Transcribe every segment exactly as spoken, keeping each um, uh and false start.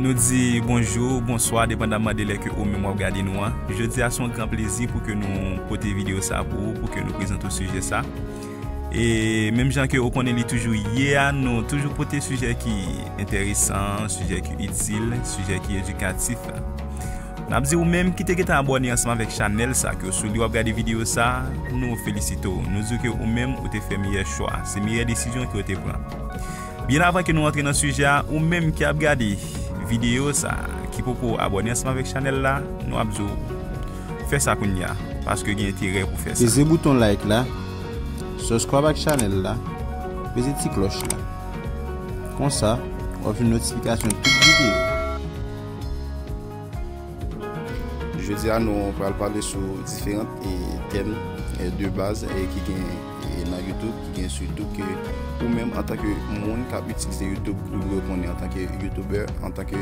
Nou di bonjou, bonswa, depandamman de lè ke ou menm w ap gade nou an. Jodi a se yon gran plezi pou ke nou pote videyo sa pou ou, pou ke nou prezante w sijè sa. E menm jan ke ou konnen li toujou ye a, nou toujou pote sijè ki enteresan, sijè ki itil, sijè ki edikatif. N ap di ou menm ki te gentan abòne ansanm avèk chanèl sa, ke w sou li w ap gade videyo sa, nou felisite w. Nou di w ke ou menm ou te fè meyè chwa. Se meyè desizyon ke w te pran. Byen avan ke nou antre nan sijè a, ou menm ki ap gade videyo sa, ki poko abòne ansanm avèk chanèl la, nou ap di w fè sa kounye a, paske gen enterè pou fè sa. Peze bouton like la, subscribe ak chanèl la, peze ti klòch la. Konsa, w ap jwenn notifikasyon tout videyo. Jodi a, nou pral pale sou diferan, e, tèm, e, de baz, e, ki gen, e, nan YouTube, ki gen sou YouTube, ke ou menm antanke moun k ap itilize YouTube, ou dwe konnen antanke YouTuber, antanke,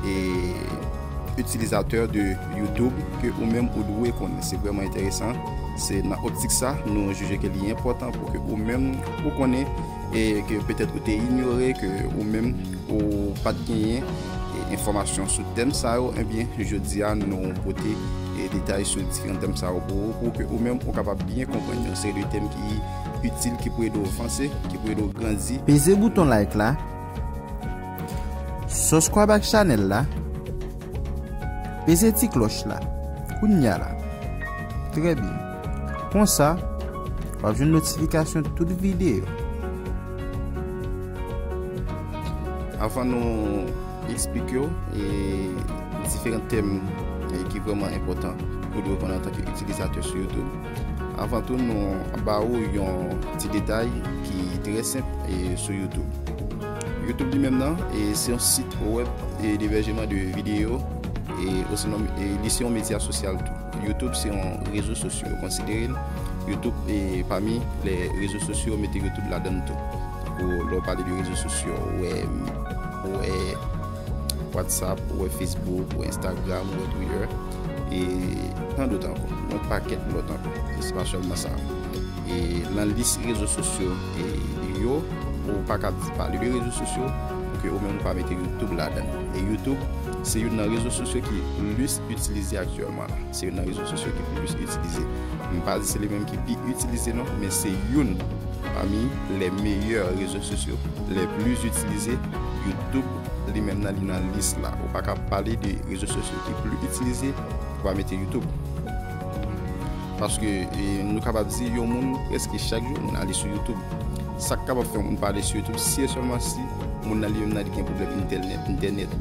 e, itilizatè de YouTube, ke ou menm ou dwe konnen. Se vrèman enteresan. Se nan optik sa, nou jije ke li enpòtan pou ke ou menm ou konnen, e ke petèt ou te inyore, ke ou menm ou pa t genyen, e, enfòmasyon sou tèm sa yo, ebyen, jodi a, nou pote, e, detay sou diferan tèm sa yo pou ou, pou ke ou menm ou kapab byen konprann yon seri de tèm ki itil, ki pou ede w vanse, ki pou ede w grandi. Peze bouton like la, subscribe ak chanèl la, peze ti klòch la, kounye a la. Trè byen. Konsa, w ap jwenn notifikasyon tout videyo. Avan nou eksplike w, e, diferan tèm, e, ki vrèman enpòtan ou dwe konnen antanke itilizatè sou YouTube. Avan tou, nou ba ou yon ti detay ki trè senp, e, sou YouTube. YouTube li menm nan, e, se yon sit wèb, e, debèjman de videyo, e, osinon, e, li se yon medya sosyal tou. YouTube se yon rezo sosyo, yo konsidere l. YouTube, e, pami lè rezo sosyo, yo mete YouTube ladan l tou. Tankou lè w pale de rezo sosyo, ou wè, ou wè WhatsApp, ou wè Facebook, ou wè Instagram, ou wè Twitter, e tan dòt ankò, yon pakèt lòt ankò. E se pa sèlman sa. E nan lis rezo sosyo, e yo, ou pa ka di pale de rezo sosyo pou ke ou menm ou pa mete YouTube ladan l. E YouTube, se youn nan rezo sosyo ki plis itilize aktyèlman la. Se youn nan rezo sosyo ki plis itilize. M pa di se li menm ki pi itilize non, men se youn pami lè meyè rezo sosyo, lè plis itilize. YouTube li menm nan, li nan lis la. Ou pa ka pale de rezo sosyo ki plis itilize, ou pa mete YouTube. Paske, e, nou kapab di yon moun, prèske chak jou, moun ale sou YouTube. Sa k kapab fè yon moun pa ale sou YouTube, si e sèlman si moun nan li menm nan li gen pwoblèm entènèt, entènèt.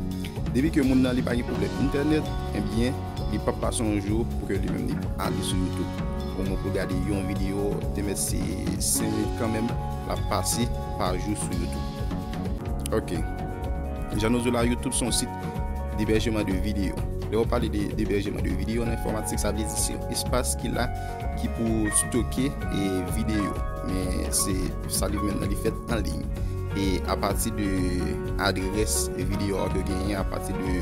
Depi ke moun nan li pa gen pwoblèm entènèt, ebyen, li p ap pase yon jou pou ke li menm li ale sou YouTube. Omwen pou gade yon videyo, te mèt se senk minit kanmenm, l ap pase pa jou sou YouTube. Ok. Jan nou di w la, YouTube se yon sit debèjman de videyo. Lè w pale de debèjman de videyo nan enfòmatik, sa vle di se yon espas ki la ki pou stoke, e, videyo. Men se sa li menm nan li fèt an liy. E apati de adrès videyo a ke w genyen, apati de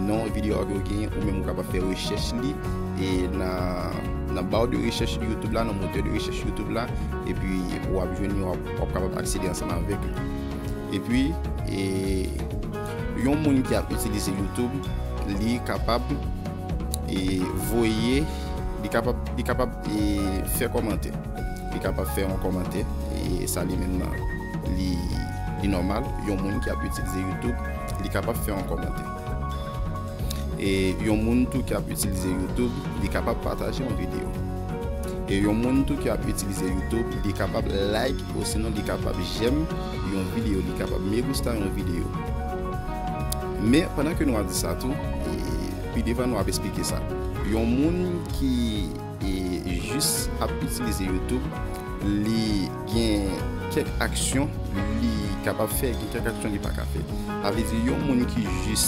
non videyo a ke w genyen, ou menm ou kapab fè rechèch li, e nan, nan ba de rechèch YouTube la, nan motè de rechèch YouTube la, epi w ap jwenn li, w ap, w ap kapab aksede ansanm avèk li. Epi, e, yon moun ki ap itilize YouTube, li kapab, e, voye, li kapab, li kapab, e, fè kòmantè. Li kapab fè yon kòmantè, e sa li menm nan, li, li nòmal. Yon moun ki ap itilize YouTube, li kapab fè yon kòmantè. E yon moun tou ki ap itilize YouTube, li kapab pataje yon videyo. E yon moun tou ki ap itilize YouTube, li kapab like, osinon li kapab j'aime yon videyo, li kapab me gusta yon videyo. Men, pandan ke nou ap di sa tou, e pi devan nou ap esplike sa. Yon moun ki, e, jis ap itilize YouTube, li gen kèk aksyon li kapab fè, gen kèk aksyon li pa ka fè. Sa vle di yon moun ki jis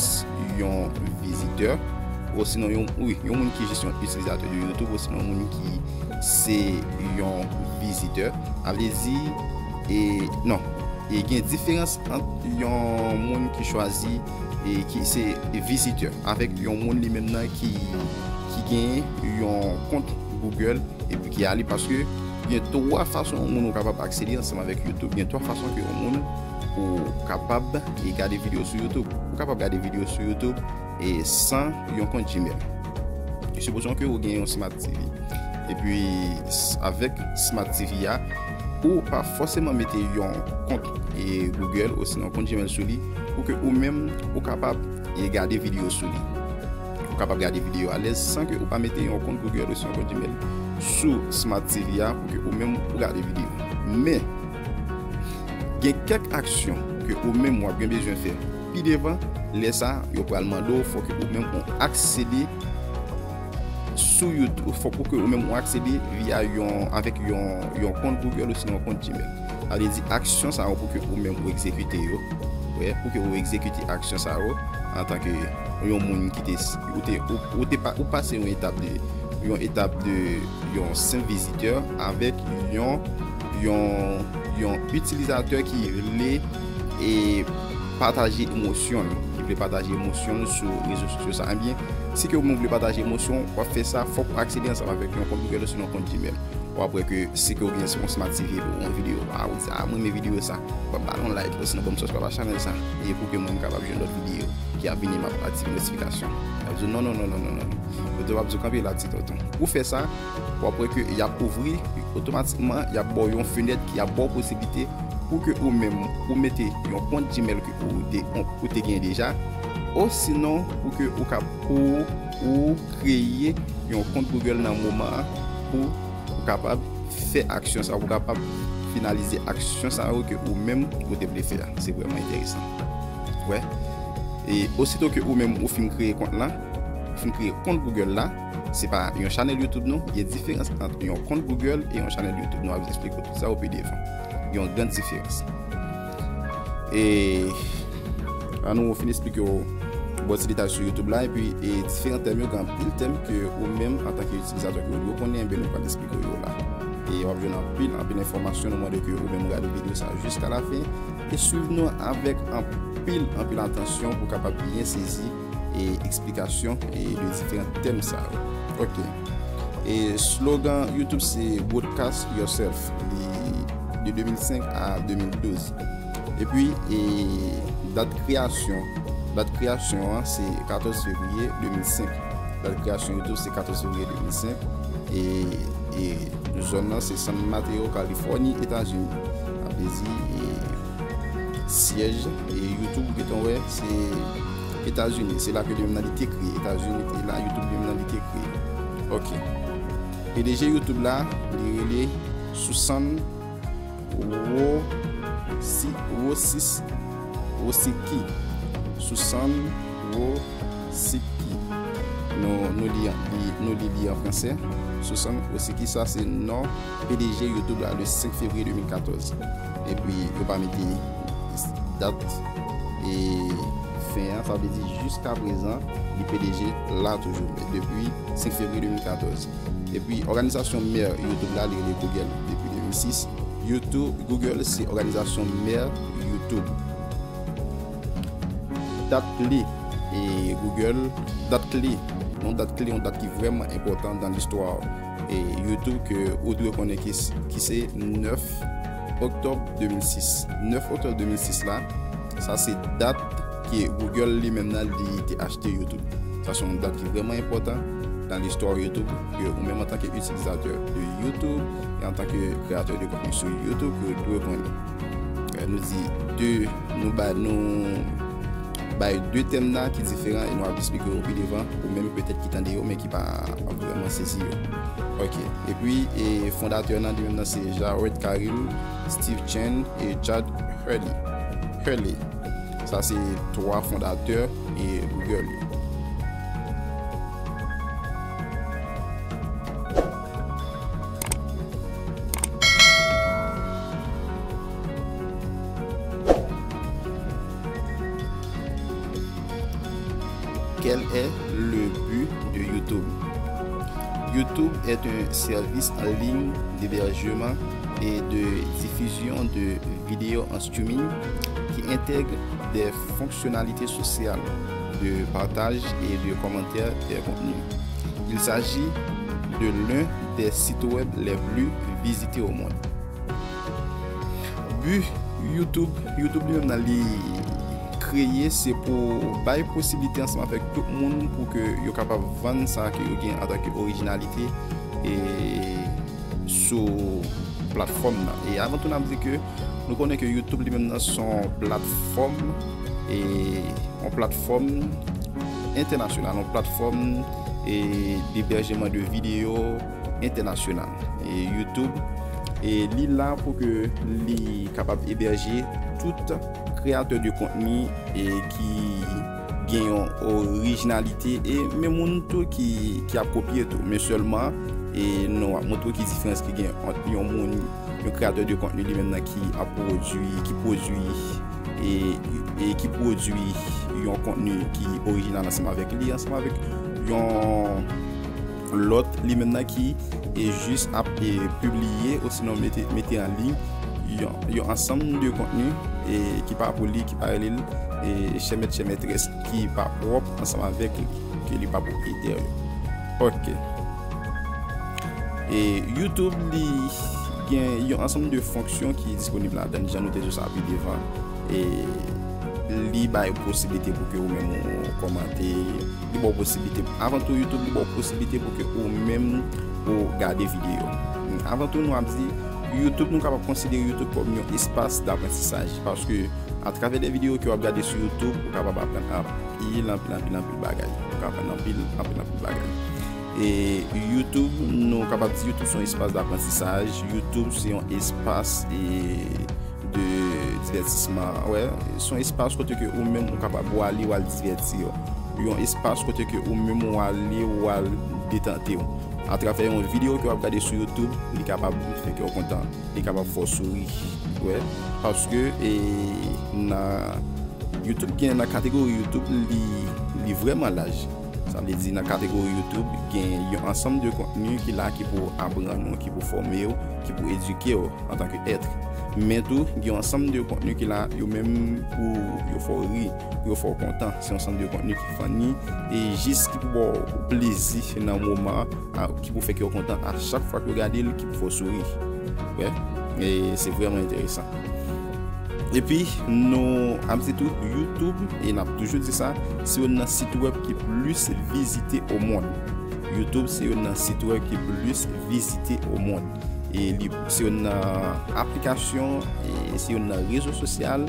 yon vizitè, osinon yon, wi, yon moun ki jis yon itilizatè de YouTube, osinon yon moun ki se yon vizitè. Sa vle di, e, non, e gen diferans ant yon moun ki chwazi, e ki se vizitè, avèk yon moun li menm nan ki, ki gen yon kont Google epi ki ale, paske gen twa fason yon moun ou kapab aksede ansanm avèk YouTube. Gen twa fason ke yon moun Ou kapab e gade videyo sou YouTube. Ou kapab gade videyo sou YouTube e san yon kont Gmail. Sipozon ke ou gen yon Smart T V. Epi, s- avèk Smart T V a, ou pa fòseman mete yon kont e Google osinon yon kont Gmail sou li pou ke ou menm ou kapab e gade videyo sou li. Ou kapab gade videyo alèz san ke ou pa mete yon kont Google osinon yon kont Gmail sou Smart T V a pou ke ou menm ou gade videyo. Men, gen kèk aksyon ke ou menm w ap gen bezwen fè pi devan, lè sa, yo pral mande w fò ke ou menm ou aksede sou YouTube, fò pou ke ou menm ou aksede via yon, avèk yon, yon kont Google osinon yon kont Gmail. Sa vle di aksyon sa yo pou ke ou menm ou egzekite yo. Wè, pou ke ou egzekite aksyon sa yo, antanke yon moun ki te, ou te, ou, ou te pa, ou pase yon etap de, yon etap de yon senp vizitè avèk yon, yon, yon itilizatè ki vle e pataje emosyon l, ki vle pataje emosyon l sou rezo sosyo sa. Ebyen, si ke ou menm vle pataje emosyon, w ap fè sa, fòk ou aksede ansanm avèk yon kont Google osinon yon kont Gmail. W ap wè ke si ke ou gen yon Smart T V pou yon videyo, a, ou di, a, mwen renmen videyo sa, w ap ba l yon like, osinon ban m subscribe a chanèl sa, e pou ke mwen m kapab jwenn lòt videyo ki ap vini, m ap aktive notifikasyon. Y ap di w, non, non, non, non, non, non. Yo te w ap di w kanpe la, ti tonton. Ou fè sa, w ap wè ke y ap ouvri, otomatikman, y ap ba w yon fenèt ki ap ba w posiblite pou ke ou menm, ou mete yon kont Gmail ke ou te, ou te gen deja, osinon pou ke ou kap, ou, ou kreye yon kont Google nan moman an pou ou kapab fè aksyon sa, pou ou kapab finalize aksyon sa yo ke ou menm ou te vle fè a. Se vrèman enteresan. Wè. E osito ke ou menm ou fin kreye kont lan, ou fin kreye kont Google la, se pa yon chanèl YouTube non. Gen diferans ant yon kont Google e yon chanèl YouTube. Nou ap eksplike tout sa yo pi devan. Gen yon gran diferans. E an nou fin eksplike w bon ti detay sou YouTube la, epi e diferan tèm yo, gen anpil tèm ke ou menm antanke itilizatè ke ou dwe konnen, ebyen nou pral eksplike w yo la. E w ap jwenn anpil, anpil enfòmasyon, nou mande ke ou menm ou gade videyo sa jiska la fen, e swiv nou avèk anpil, anpil atansyon pou w kapab byen sezi e eksplikasyon e de diferan tèm sa yo. Ok. E slogan YouTube se Broadcast Yourself, li de de mil senk a de mil douz. Epi, e dat kreyasyon, dat kreyasyon an se katòz fevriye de mil senk. Dat kreyasyon YouTube se katòz fevriye de mil senk. E, e zòn nan se San Mateo, Kalifòni, Etazini. Sa vle di, e, syèj, e YouTube, ou gentan wè, se Etazini. Se la ke li menm nan li te kreye. Etazini te la, YouTube li menm nan li te kreye. Ok. P D G YouTube la, li rele Susan Wo-, si-, Wosis-, Wosiki. Susan Wosiki. Nou, nou li, li, nou li li an fransè. Susan Wosiki, sa se non P D G YouTube la, le senk fevriye de mil katòz. Epi, yo pa mete dat e fen an, sa vle di jiska prezan, li P D G la toujou, men depi senk fevriye de mil katòz. Epi, òganizasyon mè YouTube la, li rele Google depi de mil sis. YouTube, Google, se òganizasyon mè YouTube. Dat kle, e Google, dat kle, yon dat kle, yon dat ki vrèman enpòtan nan listwa e YouTube ke ou dwe konnen ki, ki se nèf oktòb de mil sis. Nèf oktòb de mil sis la, sa se dat ke Google li menm nan li te achte YouTube. Sa se yon dat ki vrèman enpòtan nan listwa YouTube, ke ou menm antanke itilizatè de YouTube e antanke kreyatè de kontni sou YouTube, ke ou dwe konnen. E nou di de, nou ba, nou bay de tèm la ki diferan e nou ap eksplike yo pi devan, ou menm petèt ki tande yo, men ki pa vrèman sezi yo. Ok. Epi, e fondatè nan li menm nan se Jared Karim, Steve Chen e Chad Hurley. Hurley. Sa se twa fondatè e Google yo. Quel est le but de YouTube? YouTube est un service en ligne d'hébergement et de diffusion de vidéos en streaming qui intègre des fonctionnalités sociales de partage et de commentaires des contenus. Il s'agit de l'un des sites web les plus visités au monde. Bi YouTube, YouTube li menm nan li kreye, se pou bay posiblite ansanm avèk tout moun pou ke yo kapab vann sa ke yo gen antanke orijinalite e sou platfòm nan. E avan tou n ap di ke nou konnen ke YouTube li menm nan se yon platfòm e yon platfòm entènasyonal, yon platfòm e d'ebèjman de videyo entènasyonal. E YouTube e li la pou ke li kapab ebèje tout kreyatè de kontni e ki gen yon orijinalite e men moun tou ki, ki ap kopye tou. Men sèlman e nou ap montre ki diferans ki gen ant yon moun, yon kreyatè de kontni li menm nan ki ap pwodui, ki pwodui e, e ki pwodui yon kontni ki orijinal ansanm avèk li, ansanm avèk yon lòt li menm nan ki e jis ap e pibliye osinon mete, mete an liy yon, yon ansanm de kontni e ki pa pou li, ki pa rele l e chè mèt chè mètrès, ki pa pwòp ansanm avèk li, ke li pa pwopriyetè yo. Ok. E YouTube li gen yon ansanm de fonksyon ki disponib ladan l, jan nou te di w sa pi devan. E li bay posiblite pou ke ou menm ou kòmante, li ba w posiblite. Avan tou, YouTube li ba w posiblite pou ke ou menm ou gade videyo. Avan tou, nou ap di YouTube, nou kapab konsidere YouTube kòm yon espas daprantisaj, paske atravè de videyo ke w ap gade sou YouTube, ou kapab aprann anpil, anpil, anpil, anpil bagay. Ou kapab aprann anpil, anpil, anpil bagay. E YouTube, nou kapab di YouTube se yon espas daprantisaj. YouTube se yon espas e de divètisman. Wè, se yon espas kote ke ou menm ou kapab wale, w al divèti w. Yon espas kote ke ou menm w ale, w al detante w. Atravè yon videyo ke w ap gade sou YouTube, li kapab fè kè w kontan, li kapab fè w souri. Wè, paske e nan YouTube gen nan kategori YouTube li, li vrèman laj. Sa vle di nan kategori YouTube gen yon ansanm de kontni ki la ki pou aprann ou, ki pou fòme w, ki pou edike w antanke èt. Men tou, gen yon ansanm de kontni ki la, yo menm pou yo fè w ri, pou yo fè w kontan. Se yon ansanm de kontni ki funny e jis ki pou ba w plezi nan moman, a, ki pou fè kè w kontan a chak fwa ke w gade l, ki pou fè w souri. Wè, e se vrèman enteresan. Epi, nou ap di tou, YouTube, e n ap toujou di sa, se youn nan sit wèb ki plis vizite o mond. YouTube se youn nan sit wèb ki plis vizite o mond. E li, se youn nan aplikasyon, e se youn nan rezo sosyal,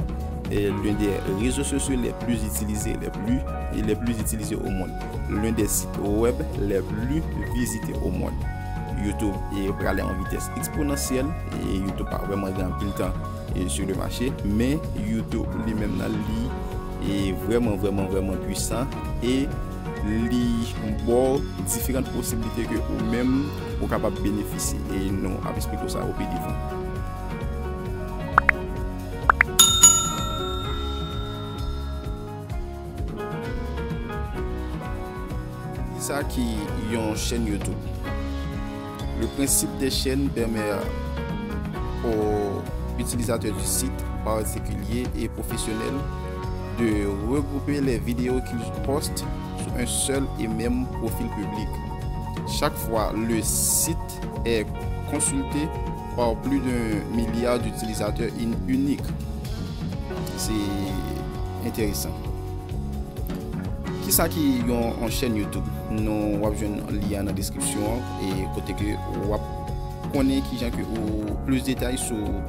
e l'un des réseaux sociaux les plus utilisés, les plus, et les plus utilisés au monde. L'un des sites web les plus visités au monde. YouTube e prale an vitès eksponansyèl, e YouTube pa vrèman gen anpil tan e sur le marché, men YouTube li menm nan li e vrèman, vrèman, vrèman pwisan e li ba w diferan posiblite ke ou menm ou kapab benefisye e nou ap eksplike w sa yo pi devan. Kisa ki yon chèn YouTube? Le principe des chaînes permet aux utilisateurs du site particuliers et professionnels de regrouper les vidéos qu'ils postent sous un seul et même profil public. Chaque fois, le site est consulté par plus d'un milliard d'utilisateurs in-, uniques. Se enteresan. Kisa ki yon, yon chèn YouTube? Nou w ap jwenn li a nan deskripsyon an, e kote ke w ap konnen kijan ke ou plis detay sou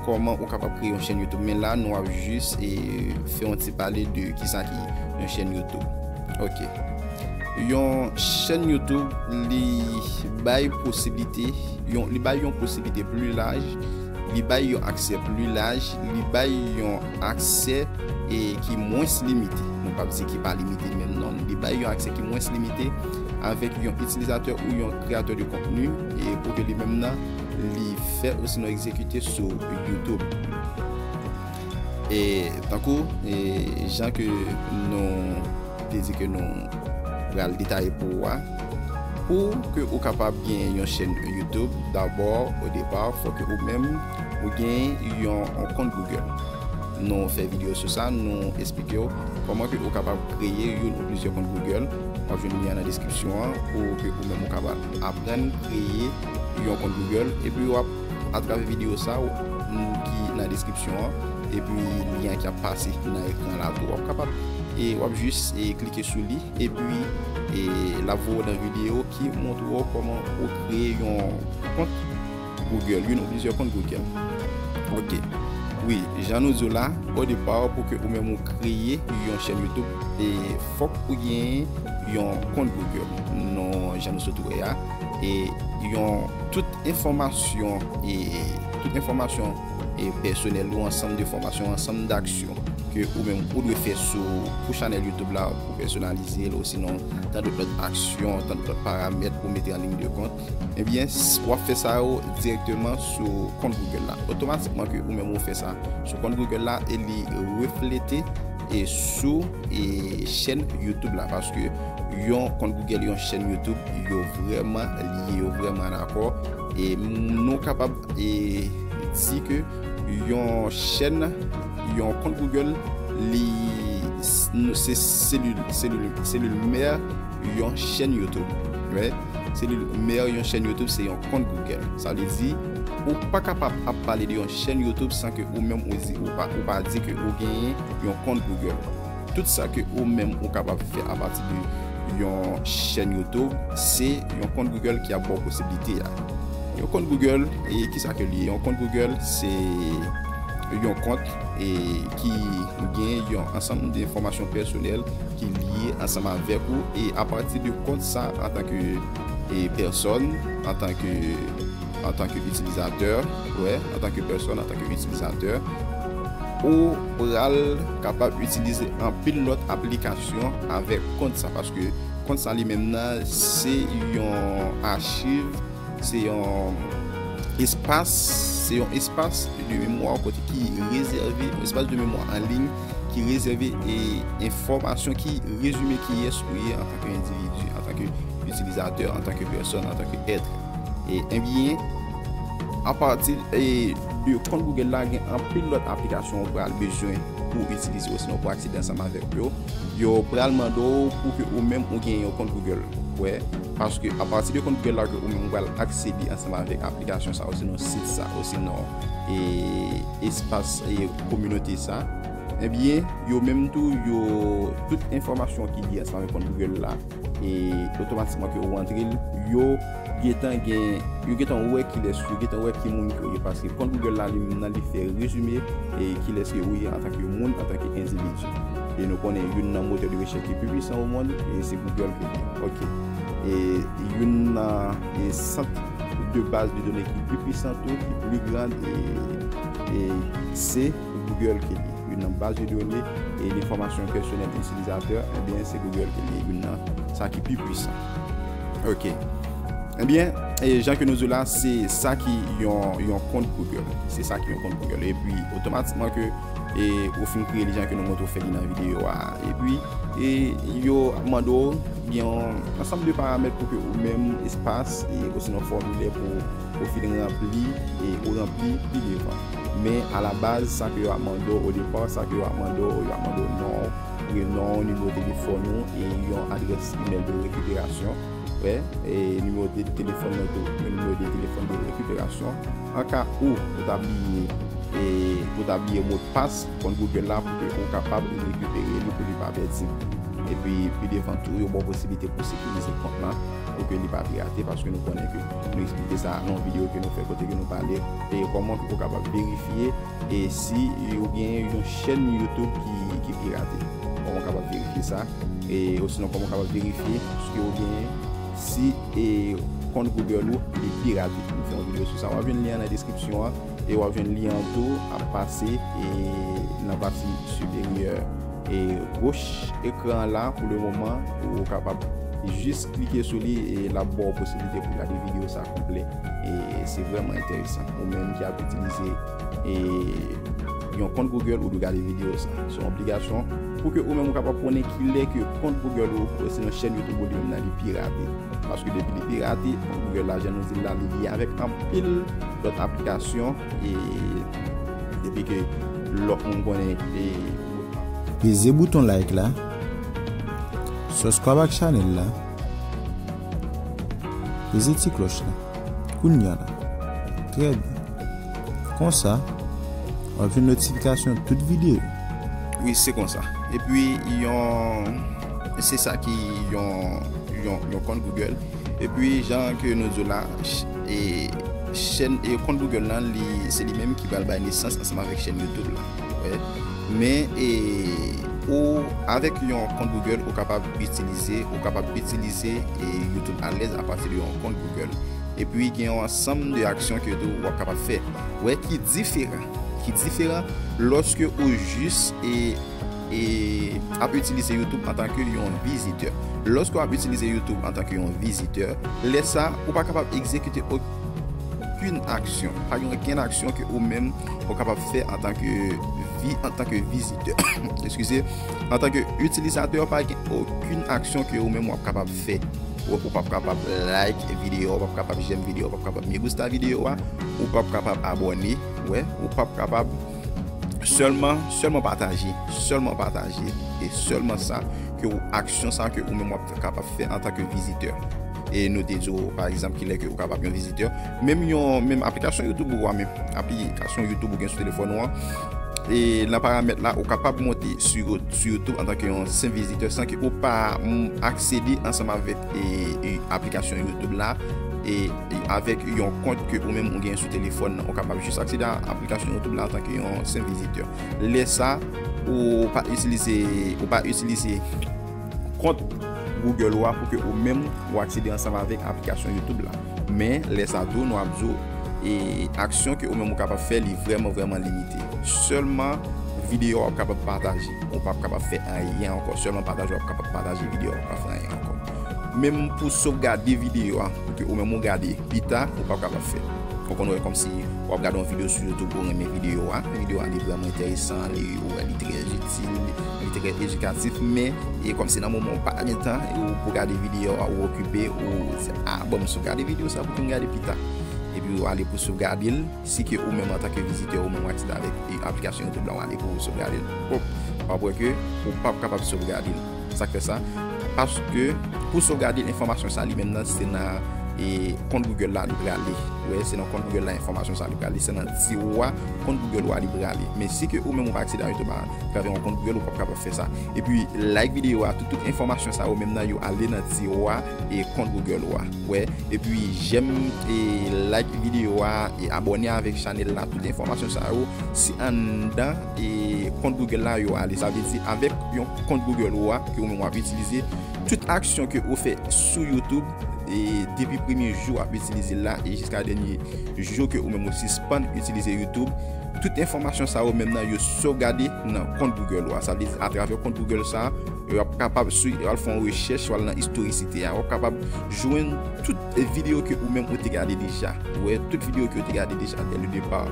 kòman ou kapab kreye yon chèn YouTube. Men la, nou ap jis e fè yon ti pale de kisa ki yon chèn YouTube. Ok. Yon chèn YouTube, li bay posiblite, yon, li bay yon posiblite pli laj, li bay yon aksè pli laj, li bay yon aksè e ki mwens limite. Nou p ap di ki pa limite menm non. Li bay yon aksè ki mwens limite avèk yon itilizatè ou yon kreyatè de kontni e pou ke li menm nan li fè osinon egzekite sou YouTube. E tankou e jan ke nou te di ke nou pral detaye pou ou a, pou ke ou kapab gen yon chèn YouTube, dabò, o depa, fò ke ou menm ou gen yon, yon kont Google. Nou fè videyo sou sa, nou eksplike w kòman ke ou kapab kreye youn ou plizyè kont Google. W ap jwenn lyen an nan deskripsyon an pou ke ou menm ou kapab aprann kreye yon kont Google. Epi w ap atravè videyo sa a ki nan deskripsyon an, epi lyen ki ap pase nan ekran la tou. W ap kapab, e w ap jis, e klike sou li, epi, e l ap voye w nan videyo ki montre w kòman ou kreye yon kont Google, youn ou plizyè kont Google. Ok. Wi, jan nou di w la, o depa, pou ke ou menm ou kreye yon chèn YouTube, e fòk ou gen yon kont Google. Non, jan nou sot wè a, e yon tout enfòmasyon, e tout enfòmasyon, e pèsonèl ou, ansanm de enfòmasyon, ansanm d'aksyon ke ou menm ou dwe fè sou, pou chanèl YouTube la, pou pèsonalize l, osinon tan de lòt aksyon, tan de lòt paramèt pou mete an liy de kont, ebyen, s- w ap fè sa yo dirèkteman sou kont Google la. Otomatikman ke ou menm ou fè sa sou kont Google la, e li reflete e sou, e chèn YouTube la, paske yon kont Google, yon chèn YouTube, yo vrèman lye, yo vrèman dakò. E nou kapab, e di ke yon chèn, yon kont Google, li s- se selil, selil, selil mè yon chèn YouTube. Wi. Selil mè yon chèn YouTube se yon kont Google. Sa vle di, ou pa kapab ap pale de yon chèn YouTube san ke ou menm ou di, ou pa, ou pa di ke ou genyen yon kont Google. Tout sa ke ou menm ou kapab fè apati de yon chèn YouTube, se yon kont Google ki ap ba w posiblite a. Yon kont Google, e kisa ke li ye? Yon kont Google, se yon kont, e ki gen yon ansanm de enfòmasyon pèsonèl ki lye ansanm avèk ou, e apati de kont sa, antanke, e pèsòn, antanke, antanke itilizatè, wè, antanke pèsòn, antanke itilizatè, ou pral kapab itilize anpil lòt aplikasyon avèk kont sa, paske kont sa li menm nan, se yon achiv, se yon espas, se yon espas de memwa kote ki rezève, yon espas de memwa an liy ki rezève, e enfòmasyon ki rezime kiyès ou ye antanke endividi, antanke itilizatè, antanke pèsòn, antanke èt. E, ebyen, apati, e, de kont Google la, gen anpil lòt aplikasyon ou pral bezwen pou itilize osinon pou aksede ansanm avèk yo. Yo pral mande w pou ke ou menm ou gen yon kont Google. Wè, paske apati de kont Google la ke ou menm ou pral aksede ansanm avèk aplikasyon sa, osinon sit sa, osinon, e, espas, e, kominote sa. Ebyen, yo menm tou, yo, tout enfòmasyon ki lye ansanm avèk kont Google la, e otomatikman ke ou antre l, yo gentan gen, yo gentan wè kilès, yo gentan wè ki moun ke ou ye, paske kont Google la li menm nan li fè rezime, e kilès ke ou ye antanke moun, antanke endividi. E nou konnen youn nan motè de rechèch ki pi pwisan o mond, e se Google ke li ye. Ok. E youn nan, e sant de baz de done ki pi pwisan tou, ki pi gran, e, e se Google ke li ye. Youn nan baz de done e enfòmasyon pèsonèl itilizatè, ebyen, se Google ke li ye, youn nan sa ki pi pwisan. Ok. Ebyen, e jan ke nou di w la, se sa ki yon, yon kont Google. Se sa ki yon kont Google. Epi, otomatikman ke, e, ou fin kreye li jan ke nou montre w fè li nan videyo a. Epi, e, yo mande w gen yon ansanm de paramèt pou ke ou menm espas, e, osinon fòmilè pou ou fin ranpli, e ou ranpli pi devan. Men alabaz, sa ke yo ap mande w, o depa, sa ke yo ap mande w, yo ap mande w non w, prenon w, nimewo telefòn ou, e yon adrès imèl de rekiperasyon. Wè, e nimewo de telefòn nan tou, yon nimewo de telefòn de rekiperasyon. An ka ou, ou ta bliye, e ou ta bliye modpas kont Google la pou ke ou kapab rekipere li pou li pa pèdi. Epi, pi devan tou, yo ba w posiblite pou sekirize kont lan, pou ke li pa pirate, paske nou konnen ke nou eksplike sa nan yon videyo ke nou fè kote ke nou pale de kòman ke ou kapab verifye e si ou gen yon chèn YouTube ki, ki pirate. Kòman ou kapab verifye sa? E osinon, kòman ou kapab verifye si ou gen, si, e, kont Google ou li pirate. Nou fè yon videyo sou sa. W ap jwenn lyen an nan deskripsyon an. E w ap jwenn lyen an tou ap pase, e, nan pati siperyè, e, goch ekran an la pou le moman, ou kapab jis klike sou li e l ap ba w posiblite pou gade videyo sa konplè. E se vrèman enteresan. Ou menm ki ap itilize, e, yon kont Google, ou dwe gade videyo sa. Se yon obligasyon pou ke ou menm ou kapab konnen kilè ke kont Google ou, osinon chèn YouTube ou li menm nan li pirate. Paske depi li pirate, Google la, jan nou di l la, li lye avèk anpil lòt aplikasyon, e depi ke lòt moun konnen, e peze bouton like la, subscribe ak chanèl la, peze ti klòch la. Kounye a la. Trè byen. Konsa, w ap jwenn notifikasyon tout videyo. Wi, se konsa. Epi, yon, se sa ki yon, yon, yon kont Google. Epi, jan ke nou di w la, ch- e, chèn e kont Google lan, li, se li menm ki pral bay nesans ansanm avèk chèn YouTube la. Wè. Men, e, ou, avèk yon kont Google, ou kapab itilize, ou kapab itilize e, YouTube alèz apati de yon kont Google. Epi, gen yon ansanm de aksyon ke tou w ap kapab fè. Wè, ki diferan. Ki diferan lòske ou jis e, e ap itilize YouTube antanke yon vizitè. Lòske w ap itilize YouTube antanke yon vizitè, lè sa, ou pa kapab egzekite okenn aksyon. Pa gen okenn aksyon ke ou menm ou kapab fè antanke vi, antanke vizitè. Eskize, antanke itilizatè, pa gen okenn aksyon ke ou menm w ap kapab fè. Ou, ou p ap kapab like videyo, ou p ap kapab j'aime videyo, ou p ap kapab me gusta videyo a, ou p ap kapab abòne, wè, ou p ap kapab sèlman, sèlman pataje, sèlman pataje, e sèlman sa ke ou, aksyon sa ke ou menm w ap kapab fè antanke vizitè. E nou te di w, pa egzanp, kilè ke ou kapab yon vizitè. Menm yon, menm aplikasyon YouTube ou a, menm aplikasyon YouTube ou gen sou telefòn ou an, e nan paramèt la, ou kapab monte sou, sou YouTube antanke yon senp vizitè san ke ou pa, mm, aksede ansanm avèk e, e, aplikasyon YouTube la e, e avèk yon kont ke ou menm ou gen sou telefòn nan. Ou kapab jis aksede a aplikasyon YouTube la antanke yon senp vizitè. Lè sa, ou pa itilize, ou pa itilize kont Google ou a pou ke ou menm ou aksede ansanm avèk aplikasyon YouTube la. Men, lè sa tou, nou ap di w, e aksyon ke ou menm ou kapab fè, li vrèman, vrèman limite. Sèlman videyo a w ap kapab pataje. Ou p ap kapab fè anyen ankò. Sèlman pataje, w ap kapab pataje videyo a, w ap kapab fè anyen ankò. Menm pou sovgade videyo a, pou ke ou menm ou gade pita, ou p ap kapab fè. Ou konn wè kòmsi w ap gade yon videyo sou YouTube, ou renmen videyo a, videyo a li vrèman enteresan, li, ou wè li trè itil, li trè edikatif, men e kòmsi nan moman ou pa gen tan, e ou pou gade videyo a, ou okipe, ou se, a, bon, m sovgade videyo sa pou ke m gade pita. Epi ou ale pou sovgade l, si ke ou menm antanke vizitè, ou menm w aksede avèk e, aplikasyon YouTube la, ou ale pou sovgade l. Bon, w ap wè ke ou p ap kapab sovgade l. Sa k fè sa? Paske pou sovgade enfòmasyon sa li menm nan, se nan e, kont Google la li prale. Wè, se nan kont Google la enfòmasyon sa li prale. Se nan tiwa kont Google ou a li prale. Men si ke ou menm ou pa aksede a YouTube atravè yon kont Google, ou p ap kapab fè sa. Epi, like videyo a, tout, tout enfòmasyon sa yo menm nan, yo ale nan tiwa e kont Google ou a. Wè, epi j'aime e like videyo a, e abòne avèk chanèl la, tout enfòmasyon sa yo, se anndan e kont Google la yo ale. Sa vle di, avèk yon kont Google ou a, ke ou menm w ap itilize, tout aksyon ke ou fè sou YouTube, e depi premye jou w ap itilize l la, e jiska dènye jou ke ou menm ou sispann itilize YouTube, tout enfòmasyon sa yo menm nan, yo sovgade nan kont Google ou a. Sa vle di, atravè kont Google sa, w ap kapab sou, w al fè yon rechèch, w al nan istorikte a, w ap kapab jwenn tout videyo ke ou menm ou te gade deja. Wè, tout videyo ke ou te gade deja dès le départ.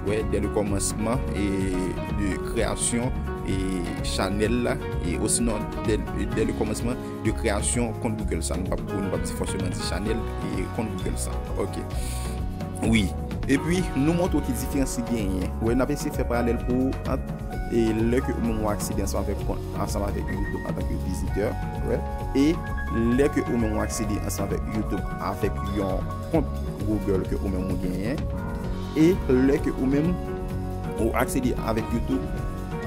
Wè, dès le commencement e de création e chanèl la, e osinon dès, dès le commencement de création kont Google sa. Nou p ap, nou p ap di fòseman di chanèl e kont Google sa. Ok. Wi. Epi, nou montre w ki diferans ki genyen. Wè, n ap eseye fè paralèl pou ou ant e lè ke ou menm ou aksede ansanm avèk kont, ansanm avèk YouTube antanke vizitè, wè, e lè ke ou menm ou aksede ansanm avèk YouTube avèk yon kont Google ke ou menm ou genyen, e lè ke ou menm ou aksede avèk YouTube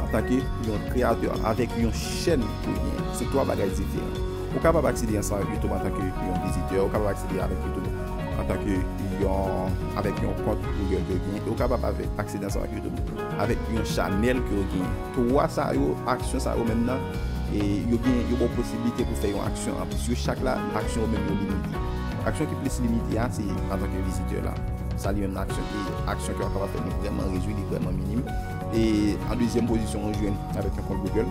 antanke yon kreyatè avèk yon chèn ke w genyen. Se twa bagay diferan. Ou kapab aksede ansanm avèk YouTube antanke yon vizitè, ou kapab aksede avèk YouTube antanke yon, avèk yon kont Google ke w genyen, e ou kapab avèk, aksede ansanm avèk YouTube avèk yon chanèl ke w genyen. Twa sa yo, aksyon sa yo menm nan, e yo gen, yo ba w posiblite pou fè yon aksyon anplis. Yo chak la, aksyon yo menm yo limite. Aksyon ki plis limite a, se antanke vizitè la. Sa li menm nan aksyon, e aksyon ke w ap kapab fè, li vrèman redui, li vrèman minim. E an dezyèm pozisyon, ou jwenn avèk yon kont Google.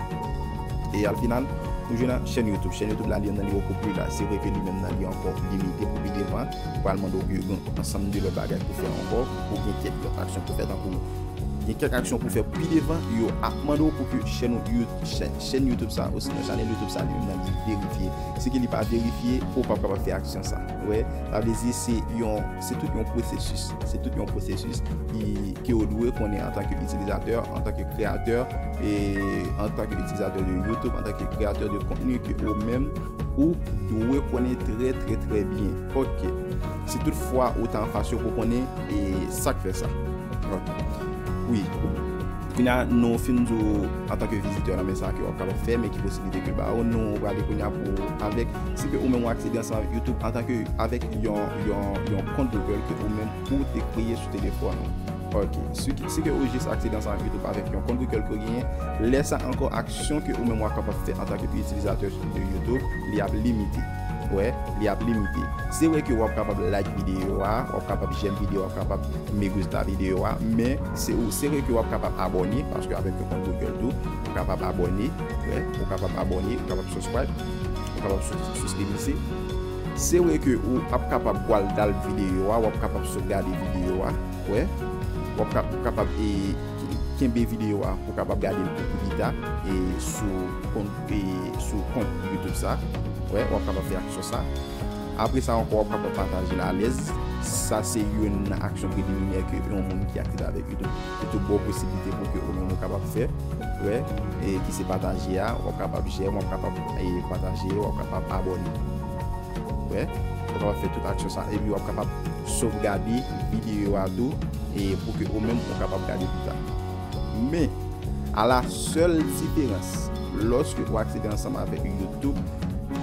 E al final, ou jwenn nan chèn YouTube. Chèn YouTube la, li menm nan, li poko pli laj. Se vre ke li menm nan, li ankò limite pou pi devan. Pral mande w pou yon ansanm de lòt bagay pou fè ankò. Ou gen kèk lòt aksyon pou fè, tankou gen kèk aksyon pou fè pi devan, yo ap mande w pou ke chèn ou, chèn, chèn YouTube sa, osinon chanèl YouTube sa, li menm nan, li verifye. Si ke li pa verifye, ou p ap kapab fè aksyon sa. Wè, sa vle di se yon, se tout yon pwosesis. Se tout yon pwosesis ki, ke ou dwe konnen antanke itilizatè, antanke kreyatè, e antanke itilizatè de YouTube, antanke kreyatè de kontni ke ou menm ou dwe konnen trè, trè, trè byen. Ok. Si toutfwa ou ta anfas yo pou konnen e sa k fè sa. Ok. Wi. Kounye a, nou fin di w antanke vizitè nan men sa ke w ap kapab fè, men ki posiblite ke l ba ou, nou prale kounye a pou avèk, si ke ou menm w aksede ansanm avèk YouTube antanke avèk yon, yon, yon kont Google ke ou menm ou te kreye sou telefòn ou. Ok. Si, si ke ou jis aksede ansanm avèk YouTube avèk yon kont Google ke w genyen, lè sa ankò aksyon ke ou menm w ap kapab fè antanke itilizatè de YouTube, li ap limite. Wè, li ap limite. Se vre ke w ap kapab like videyo a, w ap kapab j'aime videyo a, w ap kapab me gusta videyo a, men se ou, se vre ke w ap kapab abòne, paske avèk yon kont Google tou, ou kapab abòne, wè, ou kapab abòne, ou kapab subscribe, ou kapab sou-, souskribise. Se vre ke ou ap kapab pral dal videyo a, w ap kapab sot gade videyo a, wè, w ap ka-, ou kapab, e, kenbe videyo a pou w kapab gade l pou pi pita, e, sou kont, e, sou kont YouTube sa. Wè, w ap kapab fè aksyon sa. Apre sa ankò, w ap kapab pataje l alèz. Sa se youn nan aksyon preliminè ke yon moun ki aktif avèk YouTube, YouTube ba w posiblite pou ke ou menm ou kapab fè. Wè, e ki se pataje a, w ap kapab j'aime, w ap kapab, e, pataje, w ap kapab abòne. Wè, w ap kapab fè tout aksyon sa. Epi w ap kapab sovgade videyo a tou, e pou ke ou menm ou kapab gade pita. Men, a la sèl diferans, lòske ou aksede ansanm avèk YouTube,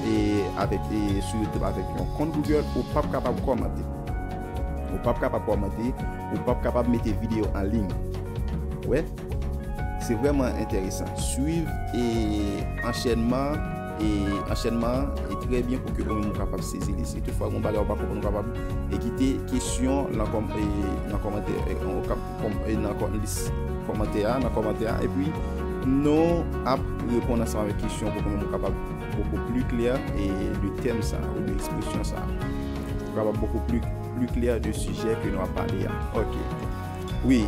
e avèk, e sou YouTube avèk yon kont Google, ou p ap kapab kòmante. Ou p ap kapab kòmante, ou p ap kapab mete videyo an liy. Wè, se vrèman enteresan. Swiv e anchènman, e anchènman e trè byen pou ke ou menm ou kapab sezi li. Si toutfwa gen yon bagay ou pa konprann, ou kapab e kite kesyon nan kòm-, e nan kòmantè, e, ou kap-, kòm-, e nan kò-, lis kòmantè a, nan kòmantè a, epi nou ap reponn ansanm avèk kesyon pou ke ou menm ou kapab beaucoup plus clair e de tèm sa, ou de ekspresyon sa. Ou kapab beaucoup plus, plus clair de sijè ke nou ap pale a. Ok. Wi,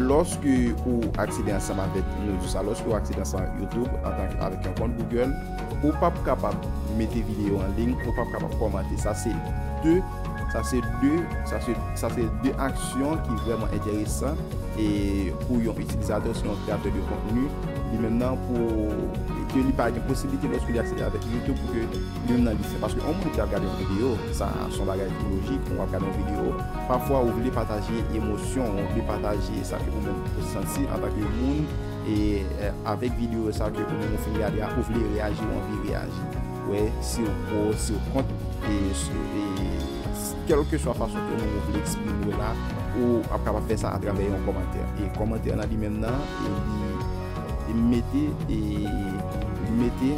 lòske ou aksede ansanm avèk, nou di sa, lòske ou aksede ansanm avèk YouTube, antanke avèk yon kont Google, ou p ap kapab mete videyo an liy, ou p ap kapab kòmante. Sa se de, sa se de, sa se, sa se de aksyon ki vrèman enteresan e pou yon itilizatè, si yon kreyatè de kontni, li menm nan pou ke li pa gen posiblite lòske li aksede avèk YouTube pou ke li menm nan li fè. Paske yon moun ki ap gade yon videyo, sa se yon bagay ki lojik, ou ap gade yon videyo, pafwa ou vle pataje emosyon, ou vle pataje sa ke ou menm ou santi antanke moun, e, e, avèk videyo sa ke ou menm ou fin gade a, ou vle reyaji, ou anvi reyaji. Wè, si w pro, si w kont, e, e, kèlkeswa fason ke ou menm ou vle eksprime w la, ou ap kapab fè sa atravè yon kòmantè. E kòmantè lan li menm nan, e li, li mete, e li mete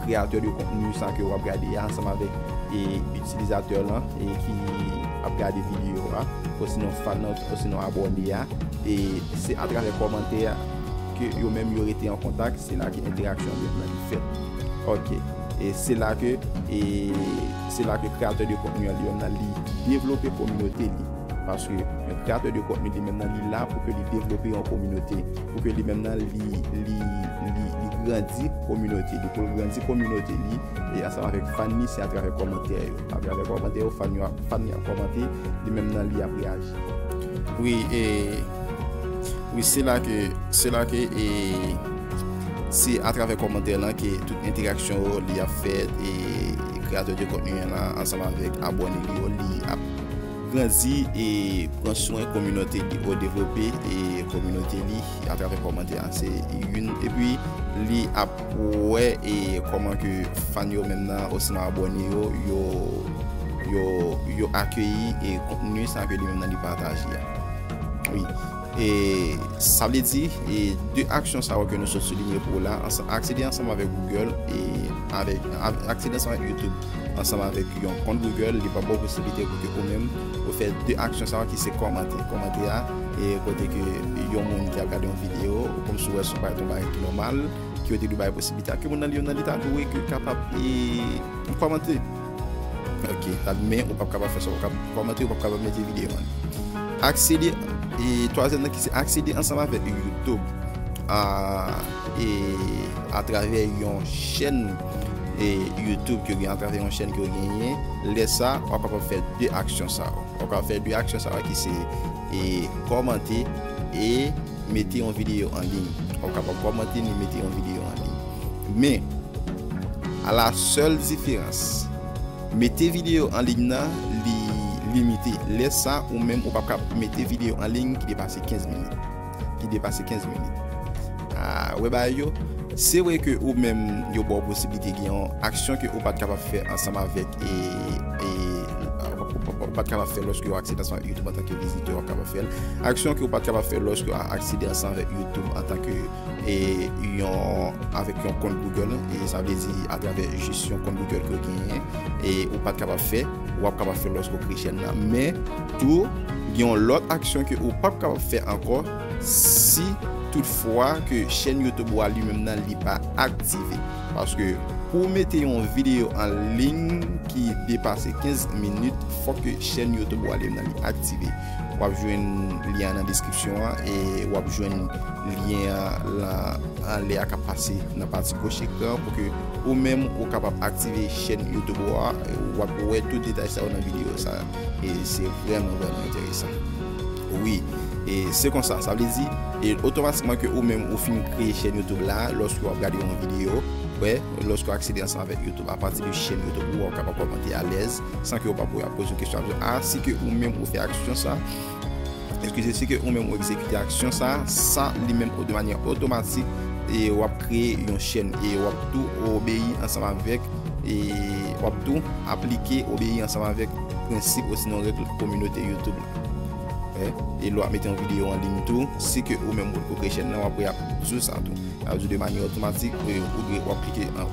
kreyatè de kontni sa ke w ap gade a ansanm avèk, e, itilizatè lan, e ki ap gade videyo a, osinon fan nan, osinon abòne a, e se atravè kòmantè a ke yo menm yo rete an kontak, se la ke entèraksyon yo menm fèt. Ok. E se la ke, e se la ke kreyatè de kontni an li menm nan li devlope kominote li. Paske yon kreyatè de kontni li menm nan li la pou ke li devlope yon kominote, pou ke li menm nan li, li, li, li grandi kominote li, pou l grandi kominote li, e ansanm avèk fan li, se atravè kòmantè yo. Atravè kòmantè yo, fan yo ap, fan yo ap kòmante, li menm nan li ap reyaji. Wi, e, wi, se la ke, se la ke, e, se atravè kòmantè lan ke tout entèraksyon yo li ap fèt, e kreyatè de kontni an lan ansanm avèk abòne li yo, li ap grandi e pran swen kominote li, ou devlope e kominote li atravè kòmantè a. Se youn, epi li ap wè e kòman ke fan yo menm nan, osinon abòne yo, yo, yo, yo akeyi e kontni sa ke li menm nan li pataje a. Wi. E sa vle di, e de aksyon sa yo ke nou sot soulinye pou ou la, ansa-, aksede ansanm avèk Google e avèk, avèk, aksede ansanm avèk YouTube, ansanm avèk yon kont Google, li va ba w posiblite pou ke ou menm ou fè de aksyon sa yo ki se kòmante. Kòmante a, e kote ke yon moun ki ap gade yon videyo, kòmsi w wè se yon bagay, yon bagay ki nòmal, ki yo te dwe bay posiblite a, ke moun nan li menm nan li ta dwe ke kapab e kòmante. Ok, sa, men ou p ap kapab fè sa, ou p ap kapab kòmante, ou p ap kapab mete videyo an. Aksede, e twazyèm nan ki se aksede ansanm avèk YouTube, a, e atravè yon chèn, e YouTube ke w gen, atravè yon chèn ke w genyen, lè sa, w ap kapab fè de aksyon sa yo. W ap kapab fè de aksyon sa yo ki se, e kòmante e mete yon videyo an liy. W ap kapab kòmante ni mete yon videyo an liy. Men, a la sèl diferans, mete videyo an liy nan, li, limite. Lè sa, ou menm ou p ap ka mete videyo an liy ki depase kenz minit. Ki depase kenz minit. Ah, wè bagay yo. Se vre ke ou menm yo ba w posiblite gen yon aksyon ke ou pa t kapab fè ansanm avèk e, e ou pa t kapab fè lòske w aksede ansanm avèk YouTube antanke vizitè, w ap kapab fè l. Aksyon ke ou pa t kapab fè lòske w aksede ansanm avèk YouTube antanke e yon, avèk yon kont Google, e sa vle di atravè jis yon kont Google ke w genyen, e ou pa t kapab fè, w ap kapab fè lòske w kreye chèn nan. Men tou, gen yon lòt aksyon ke ou p ap kapab fè ankò si toutfwa ke chèn YouTube ou a li menm nan li pa aktive. Paske pou w mete yon videyo an liy ki depase kenz minit, fòk ke chèn YouTube ou a li menm nan li aktive. W ap jwenn lyen an nan deskripsyon an e w ap jwenn lyen an lan anlè a k ap pase nan pati goch ekran pou ke ou menm ou kapab aktive chèn YouTube ou a. W ap wè tout detay sa yo nan videyo sa. E se vrèman, vrèman enteresan. Wi, e se konsa, sa vle di, e otomatikman ke ou menm ou fin kreye chèn YouTube la, lòske w ap gade yon videyo, wè, lòske w aksede ansanm avèk YouTube, apati de chèn YouTube ou, w ap kapab kòmante alèz, san ke w pa pou ap poze yon kesyon, ap di, a, si ke ou menm ou fè aksyon sa, eskize, si ke ou menm ou egzekite aksyon sa, sa li menm de manyè otomatik, e w ap kreye yon chèn, e w ap tou obeyi ansanm avèk, e w ap tou aplike, obeyi ansanm avèk prensip osinon règ kominote YouTube la. E, e lè w ap mete yon videyo an liy tou, si ke ou menm ou kreye chèn nan, w ap wè y ap di w sa tou. Ap di w de manyè otomatik, e, ou dwe w ap klike an,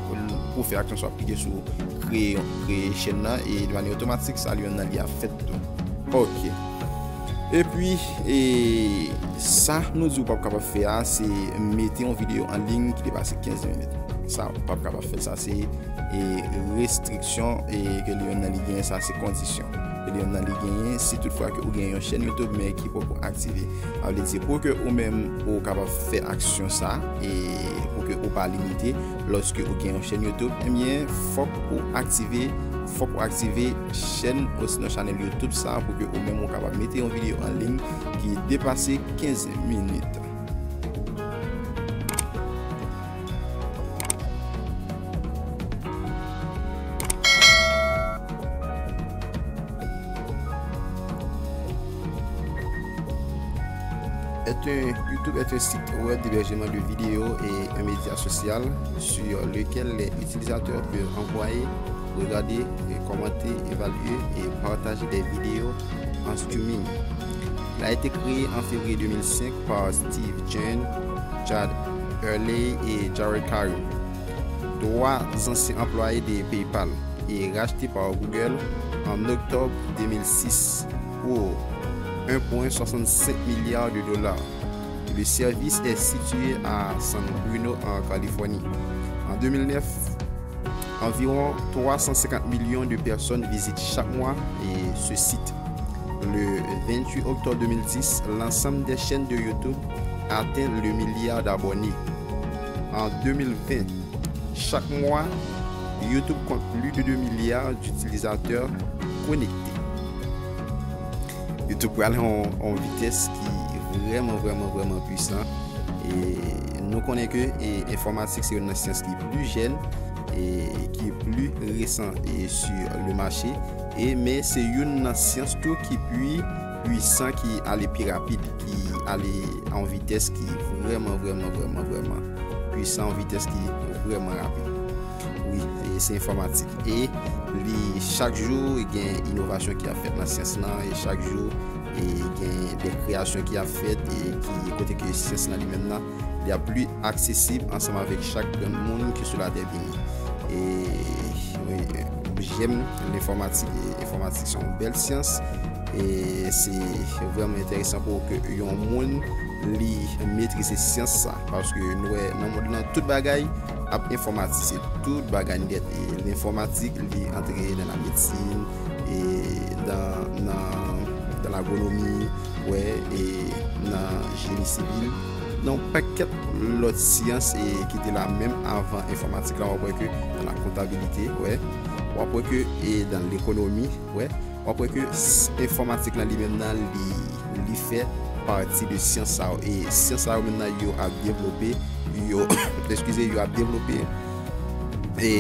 pou fè aksyon sa, w ap klike sou kreye, kreye chèn nan, e de manyè otomatik, sa li menm nan li ap fèt tou. Ok. Epi, e, sa nou di w p ap kapab fè a, se mete yon videyo an liy ki depase kenz minit. Sa, w p ap kapab fè sa, se, e, restriksyon, e, ke li menm nan li genyen, sa, se kondisyon. Ke li menm nan li genyen, si toutfwa ke ou gen yon chèn YouTube, men ki poko aktive. Sa vle di, pou ke ou menm ou kapab fè aksyon sa, e pou ke ou pa limite, lòske ou gen yon chèn YouTube, ebyen, fòk ou aktive, fòk ou aktive chèn osinon chanèl YouTube sa pou ke ou menm ou kapab mete yon videyo an liy ki depase kenz minit. Est un, YouTube est un site web d'hébergement de vidéos et un média social sur lequel les utilisateurs peuvent envoyer, regarder, commenter, évaluer et partager des vidéos en streaming. Il a été créé en février deux mille cinq par Steve Chen, Chad Hurley et Jared Karim, trois anciens employés de PayPal, et racheté par Google en octobre deux mille six pour un point soixante-cinq milliards de dollars. Le service est situé à San Bruno, en Californie. En deux mille neuf, environ trois cent cinquante millions de personnes visitent chaque mois et ce site. Le vingt-huit octobre deux mille dix, l'ensemble des chaînes de YouTube atteint le milliard d'abonnés. En deux mille vingt, chaque mois, YouTube compte plus de deux milliards d'utilisateurs connectés. YouTube pral yon, yon vitès ki vrèman, vrèman, vrèman pwisan. E nou konnen ke, e, enfòmatik se youn nan syans ki pli jèn e ki pli resan e sur le marché. E men se youn nan syans tou ki pli pwisan, ki ale pi rapid, ki ale a yon vitès ki vrèman, vrèman, vrèman, vrèman pwisan, yon vitès ki vrèman rapid. Wi, e se enfòmatik. E li, chak jou, gen inovasyon ki ap fèt nan syans lan, e chak jou, e gen de kreyasyon ki ap fèt, e ki, kote ke syans lan li menm nan, li ap pli aksesib ansanm avèk chak grenn moun ke sou latè beni. E, wi, j'aime l'informatique, e enfòmatik se yon bèl syans, e se vrèman enteresan pou ke yon moun li metrize syans sa, paske nou wè nan mond lan tout bagay ap enfòmatize, tout bagay nèt. E lenfòmatik, li antre nan la medsin, e nan, nan, nan lagronomi, wè, e nan jeni sivil, nan yon pakèt lòt syans, e ki te la menm avan enfòmatik la, w ap wè ke nan la kontabilite, wè, w ap wè ke, e nan lekonomi, wè, w ap wè ke s-, enfòmatik lan li menm nan, li, li fè pati de syans sa yo. E syans sa yo menm nan, yo ap devlope, yo, eskize, yo ap devlope, e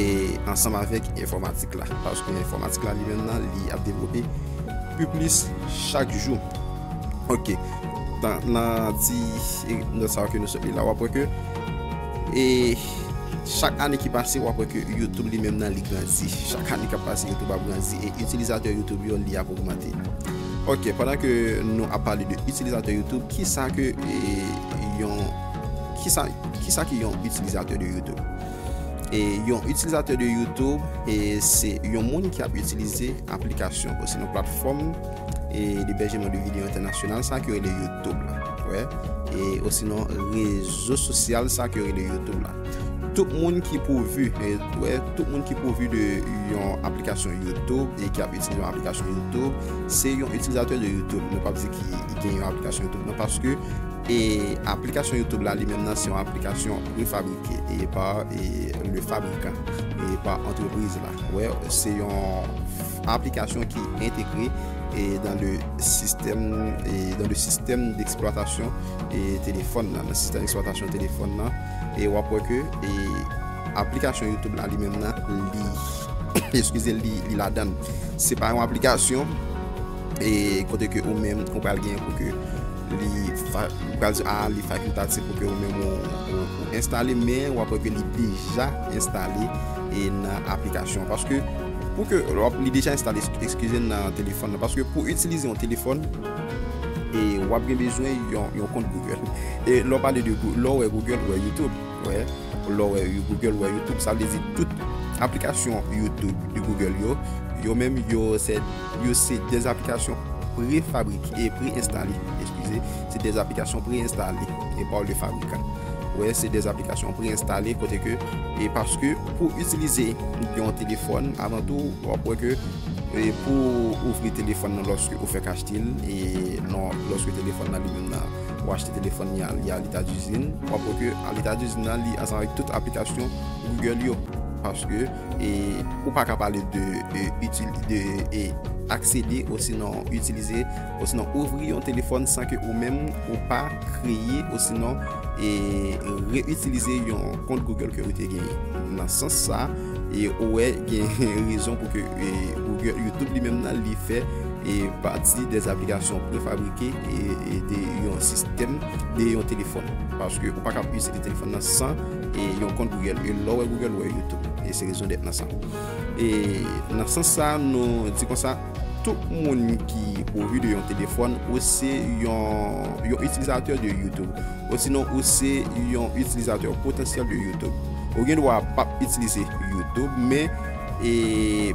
ansanm avèk enfòmatik la. Paske enfòmatik la li menm nan, li ap devlope pi plis chak jou. Ok. Nan ti nòt sa yo ke nou sot li la, w ap wè ke e chak ane ki pase, w ap wè ke YouTube li menm nan li grandi. Chak ane k ap pase, YouTube ap grandi e itilizatè YouTube yo li ap ogmante. Ok, pandan ke nou ap pale de itilizatè YouTube, kisa ke e, yon kisa kisa ki yon itilizatè de YouTube? E yon itilizatè de YouTube e se yon moun ki ap itilize aplikasyon osinon platfòm e debèjman de videyo entènasyonal sa ki rele YouTube la. Wè, e osinon rezo sosyal sa ki rele YouTube la. Tout moun ki pouvi, e, wè, tout moun ki pouvi de yon aplikasyon YouTube e ki ap itilize yon aplikasyon YouTube, se yon itilizatè de YouTube. Nou p ap di ki gen yon aplikasyon YouTube non, paske e aplikasyon YouTube la li menm nan se yon aplikasyon prefabrike e pa e le fabrikan e pa antrepriz la. Wè, se yon aplikasyon ki entegre e dans le système e dans le système d'exploitation e telefòn nan, nan sistèm eksplwatasyon telefòn nan. E w ap wè ke e aplikasyon YouTube la li menm nan li eskize li, li ladann. Se pa yon aplikasyon e kote ke ou menm ou pral genyen pou ke li fa, ou pral di a li fakiltatif pou ke ou menm ou, ou, ou enstale, men w ap wè ke li deja enstale e nan aplikasyon paske pou ke li deja enstale, eskize, nan telefòn nan paske pou itilize yon telefòn e w ap gen bezwen yon, yon kont Google. E lè w pale de Goo- lè w wè Google, w wè YouTube, wè, lè w wè Google, w wè YouTube, sa vle di tout aplikasyon YouTube de Google yo, yo menm yo se yo se de aplikasyon prefabrike e preenstale, eskize, se de aplikasyon preenstale e pa le fabrikan. Wè, se de aplikasyon preenstale kote ke e paske pou itilize yon telefòn, avan tou w ap wè ke e pou ouvri telefòn nan lòske ou fèk achte l e non lòske telefòn nan li menm nan ou achte telefòn li a li a leta dizin, w ap wè ke a leta dizin nan li ansanm avèk tout aplikasyon Google yo paske e ou pa ka pale de e, itil, de e, aksede osinon itilize osinon ouvri yon telefòn san ke ou menm ou pa kreye osinon e reitilize yon kont Google ke ou te genyen. Nan sans sa, e ou wè gen rezon pou ke e Google, YouTube li menm nan li fè e pati de aplikasyon prefabrike e, e de yon sistèm de yon telefòn. Paske ou pa ka itilize telefòn nan san e yon kont Google. E lè w wè Google, w wè YouTube. E se rezon dèt nan sa. E nan sans sa, nou di konsa, tout moun ki pouvi de yon telefòn ou se yon, yon itilizatè de YouTube, osinon ou se yon itilizatè potansyèl de YouTube. Ou gen dwa p ap itilize YouTube, men e,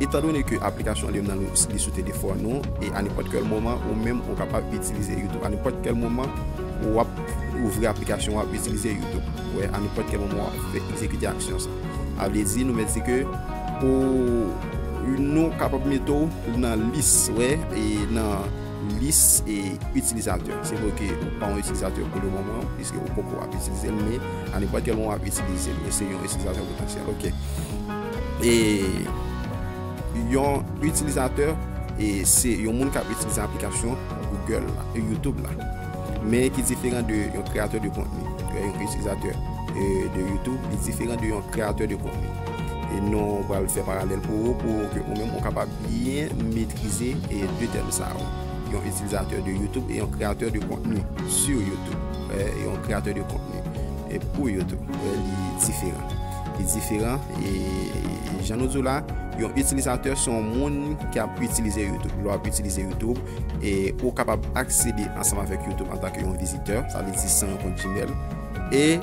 etandone ke aplikasyon li menm nan li sou telefòn ou, e a nenpòt kèl moman, ou menm ou kapab itilize YouTube. A nenpòt kèl moman, w ap ouvri aplikasyon, w ap itilize YouTube. Wè, a nenpòt kèl moman, w ap fè egzekite aksyon sa. A vle di, nou mèt di ke ou, nou kapab mete w nan lis, wè, e nan lis e itilizatè. Se vre ke ou pa yon itilizatè pou le moman, piske ou poko ap itilize l, men a nenpòt kèl moman w ap itilize l. E se yon itilizatè potansyèl, ok. E yon itilizatè, e se yon moun k ap itilize aplikasyon Google la, e YouTube la. Men ki diferan de yon kreyatè de kontni. Yon itilizatè e, de YouTube, li diferan de yon kreyatè de kontni. E nou pral fè paralèl pou ou, pou ke ou menm ou kapab byen metrize e de tèm sa yo. Yon itilizatè de YouTube e yon kreyatè de kontni sou YouTube. E, yon kreyatè de kontni e pou YouTube. E, li diferan. Li diferan e jan nou di w la, yon itilizatè se yon moun ki ap itilize YouTube. Lè w ap itilize YouTube, e ou kapab aksede ansanm avèk YouTube antanke yon vizitè, sa vle di san yon kont Gmail. E,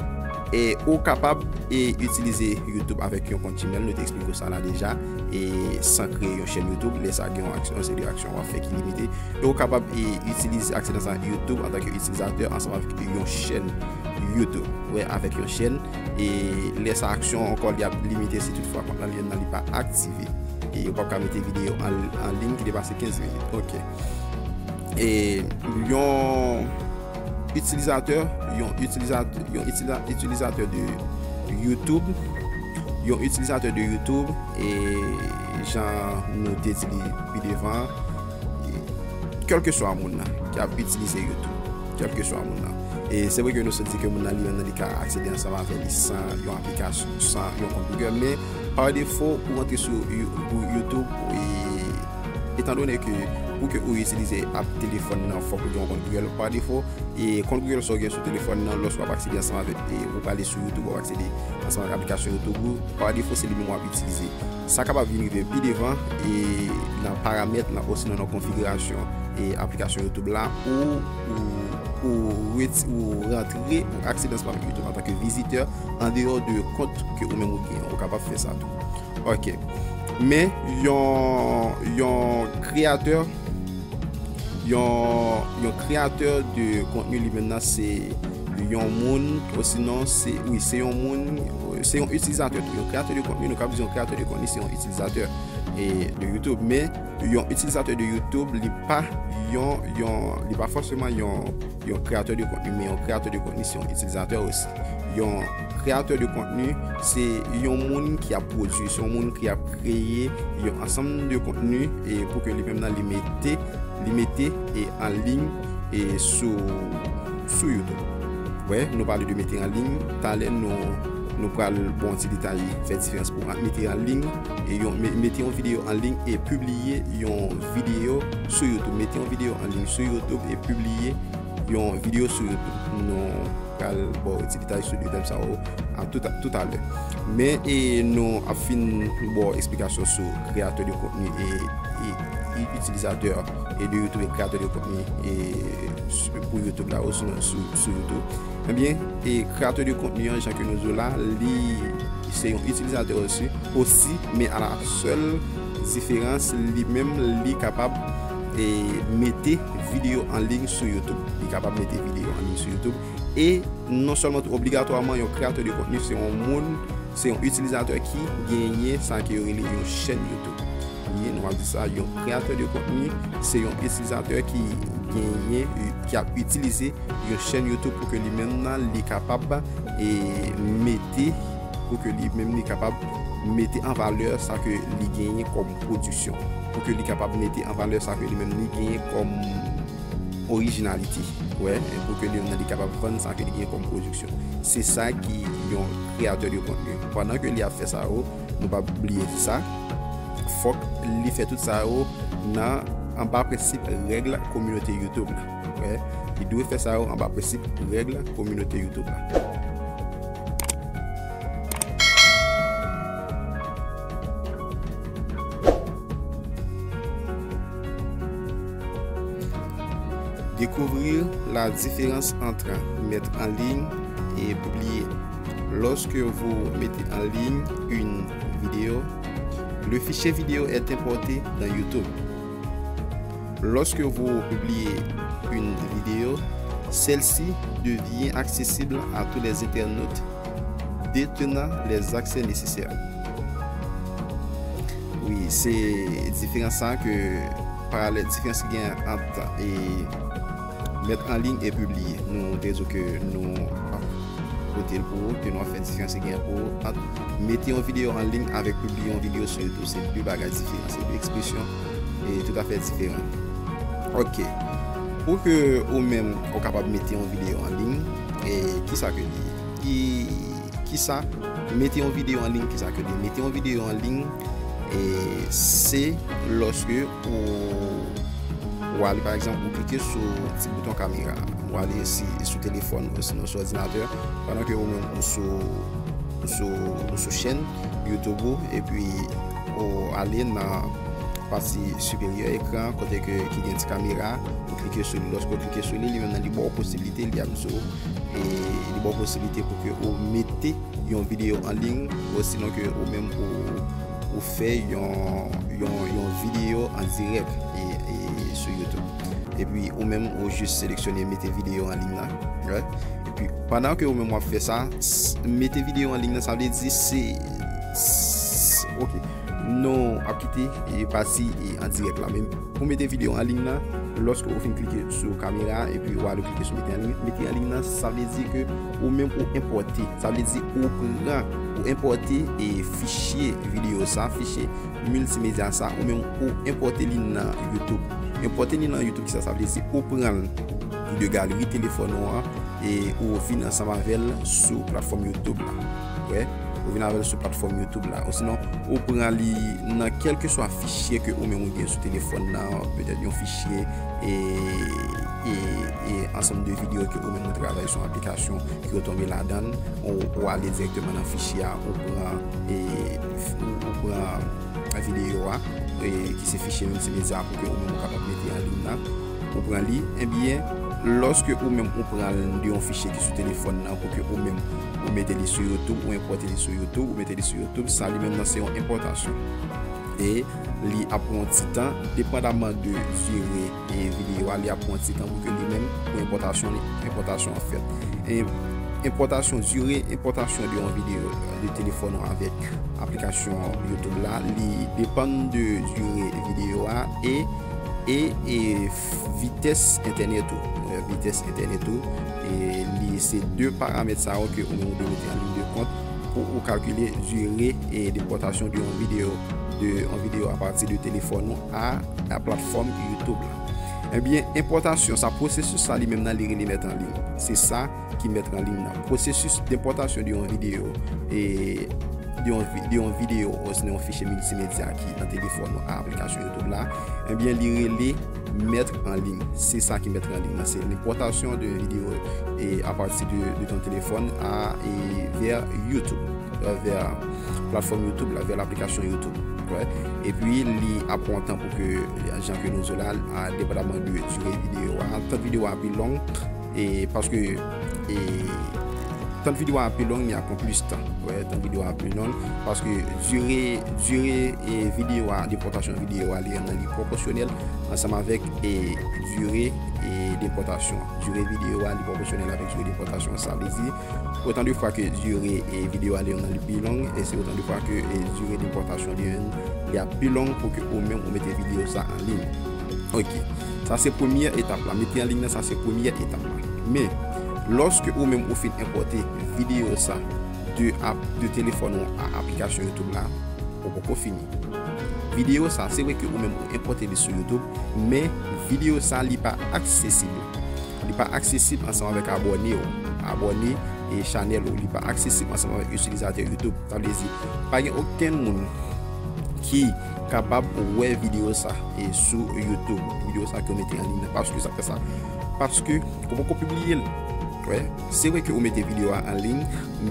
e ou kapab e itilize YouTube avèk yon kont Gmail, nou te eksplike w sa la deja, e san kreye yon chèn YouTube, lè sa gen yon aksyon, yon seri de aksyon w ap fè ki limite. E ou kapab e itilize, aksede ansanm ak YouTube antanke itilizatè ansanm avèk yon chèn YouTube. Wè, avèk yon chèn, e lè sa aksyon ankò li ap limite si toutfwa kont lan li menm nan li pa aktive. E ou p ap ka mete videyo an, an liy ki depase kenz minit. Ok. E yon itilizatè, yon itilizatè, yon itiliza- itilizatè de YouTube, yon itilizatè de YouTube, e jan nou te di li pi devan, e kèlkeswa moun nan ki ap itilize YouTube, kèlkeswa moun nan. E se vre ke nou sot di ke moun nan li menm nan li ka aksede ansanm avè li san yon aplikasyon, san yon kont Google, men pa defo pou rantre sou You- pou YouTube, e etandone ke Pou ke ou itilize app telefòn nan, fòk ou gen yon kont Google pa defo. E kont Google sa w gen sou telefòn nan, lòske w ap aksede ansanm avèk, e ou prale sou YouTube, w ap aksede ansanm avèk aplikasyon YouTube ou, pa defo se li menm w ap itilize. Sa kapab vin rive pi devan, e nan paramèt, nan, osinon nan konfigirasyon, e aplikasyon YouTube la, ou, ou, ou reti-, ou rantre, ou aksede ansanm avèk YouTube antanke vizitè, andeyò de kont ke ou menm ou gen. Ou kapab fè sa tou. Ok. Men yon, yon kreyatè, yon, yon kreyatè de kontni li menm nan se yon moun, osinon se, wi, se yon moun, se yon itilizatè tou. Yon kreyatè de kontni, nou ka di yon kreyatè de kontni se yon itilizatè, e, de YouTube. Men yon itilizatè de YouTube, li pa yon, yon, li pa fòseman yon, yon kreyatè de kontni, men yon kreyatè de kontni se yon itilizatè osi. Yon kreyatè de kontni se yon moun ki ap pwodui, se yon moun ki ap kreye yon ansanm de kontni, e pou ke li menm nan li mete, li mete, e, an liy, e, sou, sou YouTube. Wè, nou pale de mete an liy, talè nou, nou pral bon ti detay, fè diferans pou ant mete an liy e yon, me-, mete yon videyo an liy e pibliye yon videyo sou YouTube. Mete yon videyo an liy sou YouTube e pibliye yon videyo sou YouTube. Nou pral ba w ti detay sou de tèm sa yo a tout, toutalè. Men, e, nou ap fin ba w eksplikasyon sou kreyatè de kontni e, e, e itilizatè e de YouTube e kreyatè de kontni e sou, pou YouTube la ou sou, sou, sou YouTube. Ebyen, e kreyatè de kontni an, jan ke nou di w la, li se yon itilizatè osi, osi, men a la sèl diferans, li menm, li kapab, e, mete videyo an liy sou YouTube. Li kapab mete videyo an liy sou YouTube. E non sèlman tou, obligatwaman, yon kreyatè de kontni, se yon moun, se yon itilizatè ki genyen sa ke yo rele yon chèn YouTube. Wi, nou ap di sa, yon kreyatè de kontni, se yon itilizatè ki genyen, ki ap itilize yon chèn YouTube pou ke li menm nan, li kapab, e, mete, pou ke li menm li kapab mete an valè sa ke li genyen kòm pwodiksyon, pou ke li kapab mete an valè sa ke li menm li genyen kòm orijinalite, wè, pou ke li menm nan li kapab vann sa ke li genyen kòm pwodiksyon. Se sa ki yon kreyatè de kontni. Pandan ke li ap fè sa yo, nou pa bliye sa, fòk li fè tout sa yo nan, anba prensip règ kominote YouTube la. Wè, li dwe fè sa yo anba prensip règ kominote YouTube la. Découvrir la différence entre mettre en ligne et publier. Lorsque vous mettez en ligne une vidéo, le fichier vidéo est importé dans YouTube. Lorsque vous publiez une vidéo, celle-ci devient accessible à tous les internautes détenant les accès nécessaires. Wi, se diferans sa ke, paralèl, diferans ki gen ant, e, met an liy e pibliye. Nou te di ke nou ap pote l pou ou, ke nou ap fè diferans ki gen pou ou ant mete yon videyo an liy avèk pibliye yon videyo sou YouTube. Se de bagay diferan, se de ekspresyon, e, toutafè diferan. Ok. Pou ke ou menm ou kapab mete yon videyo an liy, e, kisa ke li ye? Ki, kisa, mete yon videyo an liy, kisa ke li ye? Mete yon videyo an liy, e, se lòske ou, ou ale, pa egzanp, ou klike sou ti bouton kamera. Ou ale si, sou telefòn, osinon sou òdinatè, pandan ke ou menm ou sou, ou sou, ou sou chèn YouTube ou, epi ou ale nan pati siperyè ekran, kote ke, ki gen ti kamera, ou klike sou li. Lòske ou klike sou li, li menm nan li ba w posiblite, li ap di w, e, li ba w posiblite pou ke ou mete yon videyo an liy, osinon ke ou menm ou, ou fè yon, yon, yon videyo an dirèk, e, e, sou YouTube. Epi ou menm ou jis seleksyone mete videyo an liy la. Right? Epi pandan ke ou menm w ap fè sa, s-, mete videyo an liy la, sa vle di se, s-, ok. Nou ap kite, e, pati, e, an dirèk la. Men pou mete videyo an liy la, lòske ou fin klike sou kamera epi ou ale klike sou mete an liy, mete an liy la, sa vle di ke ou menm ou enpòte. Sa vle di ou pran, ou enpòte, e, fichye videyo sa, fichye miltimedya sa, ou menm ou enpòte li nan YouTube. Enpòte li nan YouTube, kisa sa vle di? Ou pran l de galri telefòn ou an e ou vin ansanm avè l sou platfòm YouTube la. Wè, Ou vin avè l sou platfòm YouTube la. Osinon, ou pran li nan kèlkeswa fichye ke ou menm ou gen sou telefòn nan, petèt yon fichye e, e, e ansanm de videyo ke ou menm ou travay sou yon aplikasyon ke ou tonbe ladan l, ou, ou ale dirèkteman nan fichye a, ou pran, e, ou, ou pran videyo a, e, ki se fichye miltimedya pou ke ou menm ou kapab mete an liy la. Ou pran li, ebyen, lòske ou menm ou pran l de yon fichye ki sou telefòn nan pou ke ou menm ou mete li sou YouTube, ou enpòte li sou YouTube, ou mete li sou YouTube, sa li menm nan se yon enpòtasyon. E li ap pran yon ti tan, depandamman de dire e videyo a, li ap pran yon ti tan pou ke li menm, pou enpòtasyon li, enpòtasyon an fèt. E enpòtasyon, dire enpòtasyon de yon videyo de telefòn ou avèk aplikasyon YouTube la, li depann de dire videyo a e, e, e f-, vitès entènèt ou. E, vitès entènèt ou, e li se de paramèt sa yo ke ou menm ou dwe mete an liy de kont pou ou kalkile dire e de enpòtasyon de yon videyo, de yon videyo apati de telefòn ou a, a platfòm YouTube la. Ebyen, enpòtasyon sa, pwosesis sa li menm nan, li rele mèt an liy. Se sa ki mèt an liy nan. Pwosesis de enpòtasyon de yon videyo, e de yon vi-, de yon videyo, osinon yon fichye miltimedya ki nan telefòn ou a aplikasyon YouTube la, ebyen, li rele mèt an liy. Se sa ki mèt an liy nan. Se l'importation de vidéo, e, à partir de, de ton téléphone à, e, vers YouTube, euh, vers platfòm YouTube la, vers l'application YouTube. Wè. Epi, li ap pran tan pou ke, jan ke nou di la, a, depandamman de dire videyo a, tan videyo a pi long, e paske, e, tan videyo a pi long, li ap pran plis tan. Wè, tan videyo a pi long, paske dire, dire, e, videyo a, de enpòtasyon videyo a, li, li pwopòsyonèl ansanm avèk, e, dire, e, de enpòtasyon. Dire videyo a, li pwopòsyonèl avèk dire de enpòtasyon. Sa vle di, otan de fwa ke dire, e, videyo a, li, li pi long, e se otan de fwa ke, e, dire de enpòtasyon li, li ap pi long pou ke ou menm ou mete videyo sa an liy. Ok. Sa se premyè etap la. Mete an liy nan, sa se premyè etap la. Men, lòske ou menm ou fin enpòte videyo sa de ap-, de telefòn ou a aplikasyon YouTube la, ou poko fini. Videyo sa, se vre ke ou menm ou enpòte li sou YouTube, men videyo sa, li pa aksesib. Li pa aksesib ansanm avèk abòne ou. Abòne e chanèl ou, li pa aksesib ansanm avèk itilizatè YouTube. Sa vle di, pa gen okenn moun ki kapab wè videyo sa e sou YouTube. Videyo sa ke w mete an liy nan. Paske sa k fè sa? Paske ou poko pibliye l. Wè, se vre ke ou mete videyo a an liy,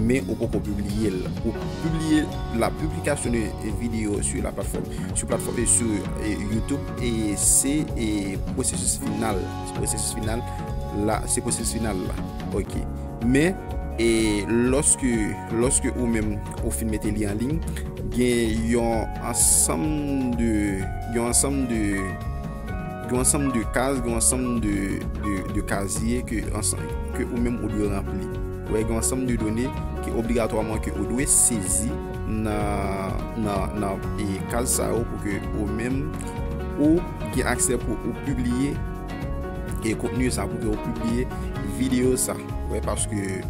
men ou poko pibliye l. Ou pibliye la publication de vidéo sur la plateforme, sur plateforme, sur, e, YouTube, e se, e, pwosesis final. Se pwosesis final la, se pwosesis final la. Ok. Men, e lòske, lòske ou menm ou fin mete li an liy, gen yon ansanm de, yon ansanm de, yon ansanm de kaz, yon ansanm de, de, de kazye ke ansanm, ke ou menm ou dwe ranpli. Wè, gen yon ansanm de done ke obligatwaman ke ou dwe sezi nan, nan, nan, e, kaz sa yo pou ke ou menm ou gen aksè pou ou pibliye e kontni sa, pou ke ou pibliye videyo sa. Wè, paske,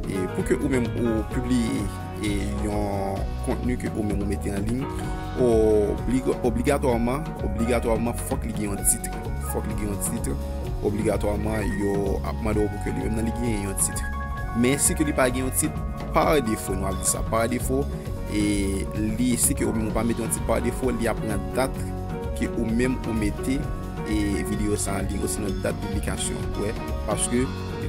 e, pou ke ou menm ou pibliye, e, yon kontni ke ou menm ou mete an liy, obliga-, obligatwaman, obligatwaman, fòk li gen yon tit. Fòk li gen yon tit. Obligatwaman, yo ap mande w pou ke li menm nan li gen yon tit. Men si ke li pa gen yon tit, pa defo, nou ap di sa, pa defo, e li, si ke ou menm ou pa mete yon tit, pa defo, li ap pran dat ke ou menm ou mete, e, videyo sa an liy, osinon dat piblikasyon. Wè, paske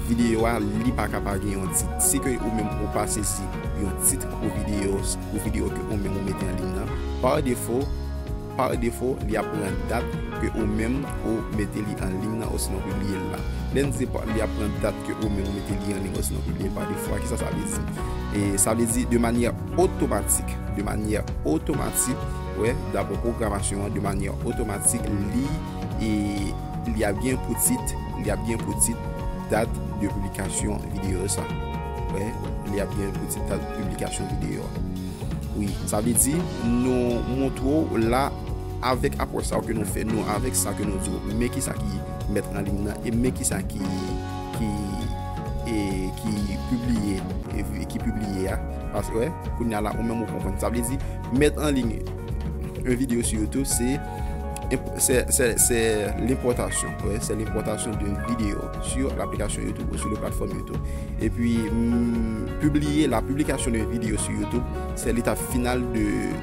videyo a, li pa ka pa gen yon tit. Si ke ou menm ou pa sezi yon tit pou videyo, pou videyo ke ou menm ou mete an liy nan, pa defo, pa defo, li ap pran dat ke ou menm ou mete li an liy nan, osinon pibliye l la. Lè n di pa, li ap pran dat ke ou menm ou mete li an liy, osinon pibliye l pa defo, kisa sa vle di? E sa vle di de manyè otomatik, de manyè otomatik, wè, daprè pwogramasyon an, de manyè otomatik, li, e, li ap gen pou tit, li ap gen pou tit dat de piblikasyon videyo sa. Wè, li ap gen pou tit dat de piblikasyon videyo a. Wi, sa vle di, nou montre w la, avèk apwòch sa yo ke nou fè, nou, avèk sa ke nou di w, men kisa ki mèt an liy nan, e men kisa ki, ki, e ki pibliye, e ki pibliye a. Paske, wè, kounye a la, ou menm ou konprann. Sa vle di, mèt an liy yon videyo sou YouTube, se c'est, c'est, c'est l'importation, ouais, c'est l'importation d'une vidéo sur l'application YouTube ou sur le plateforme YouTube. Et puis, hum, publier la publication d'une vidéo sur YouTube, c'est l'étape finale de,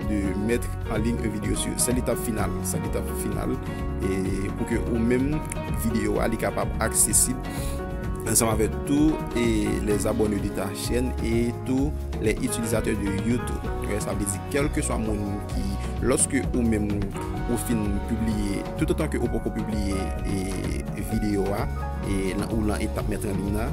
de mettre en ligne une vidéo sur, c'est l'étape finale, c'est l'étape finale. E pou ke ou menm videyo a li kapab aksesib ansanm avèk tou e les abonnés de ta chaîne et tous les utilisateurs de YouTube. Wè, sa vle di kèlkeswa moun ki, lòske ou menm ou fin pibliye, toutotan ke ou poko pibliye e videyo a e lan, ou lan etap mèt an liy la,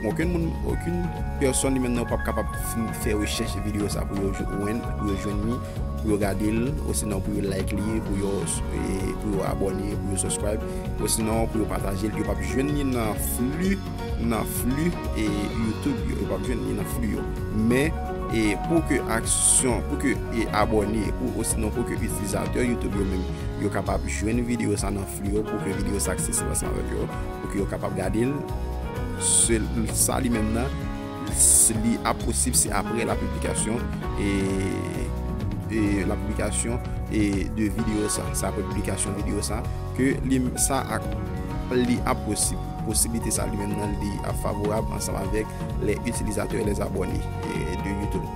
okenn moun, okenn pèsòn li menm nan yo p ap kapab fin fè rechèch videyo sa pou yo jwenn, pou yo jwenn li, pou yo gade l, osinon pou yo like li, pou yo, e, pou yo abòne, pou yo subscribe, osinon pou yo pataje l, yo p ap jwenn li nan fli, nan fli, e, YouTube yo, yo p ap jwenn li nan fli yo. Men, e, pou ke aksyon, pou ke, e, abòne, pou, osinon pou ke itilizatè YouTube yo menm, yo kapab jwenn videyo sa nan fli yo, pou ke videyo sa aksesib ansanm avèk yo, pou ke yo kapab gade l, se, sa li menm nan, s-, li ap posib se apre la publication e, e la publication e de videyo sa, se apre piblikasyon videyo sa ke li, sa ak, li ap posib, posiblite sa li menm nan li ap favorab ansanm avèk les utilisateurs et les abonnés e de YouTube,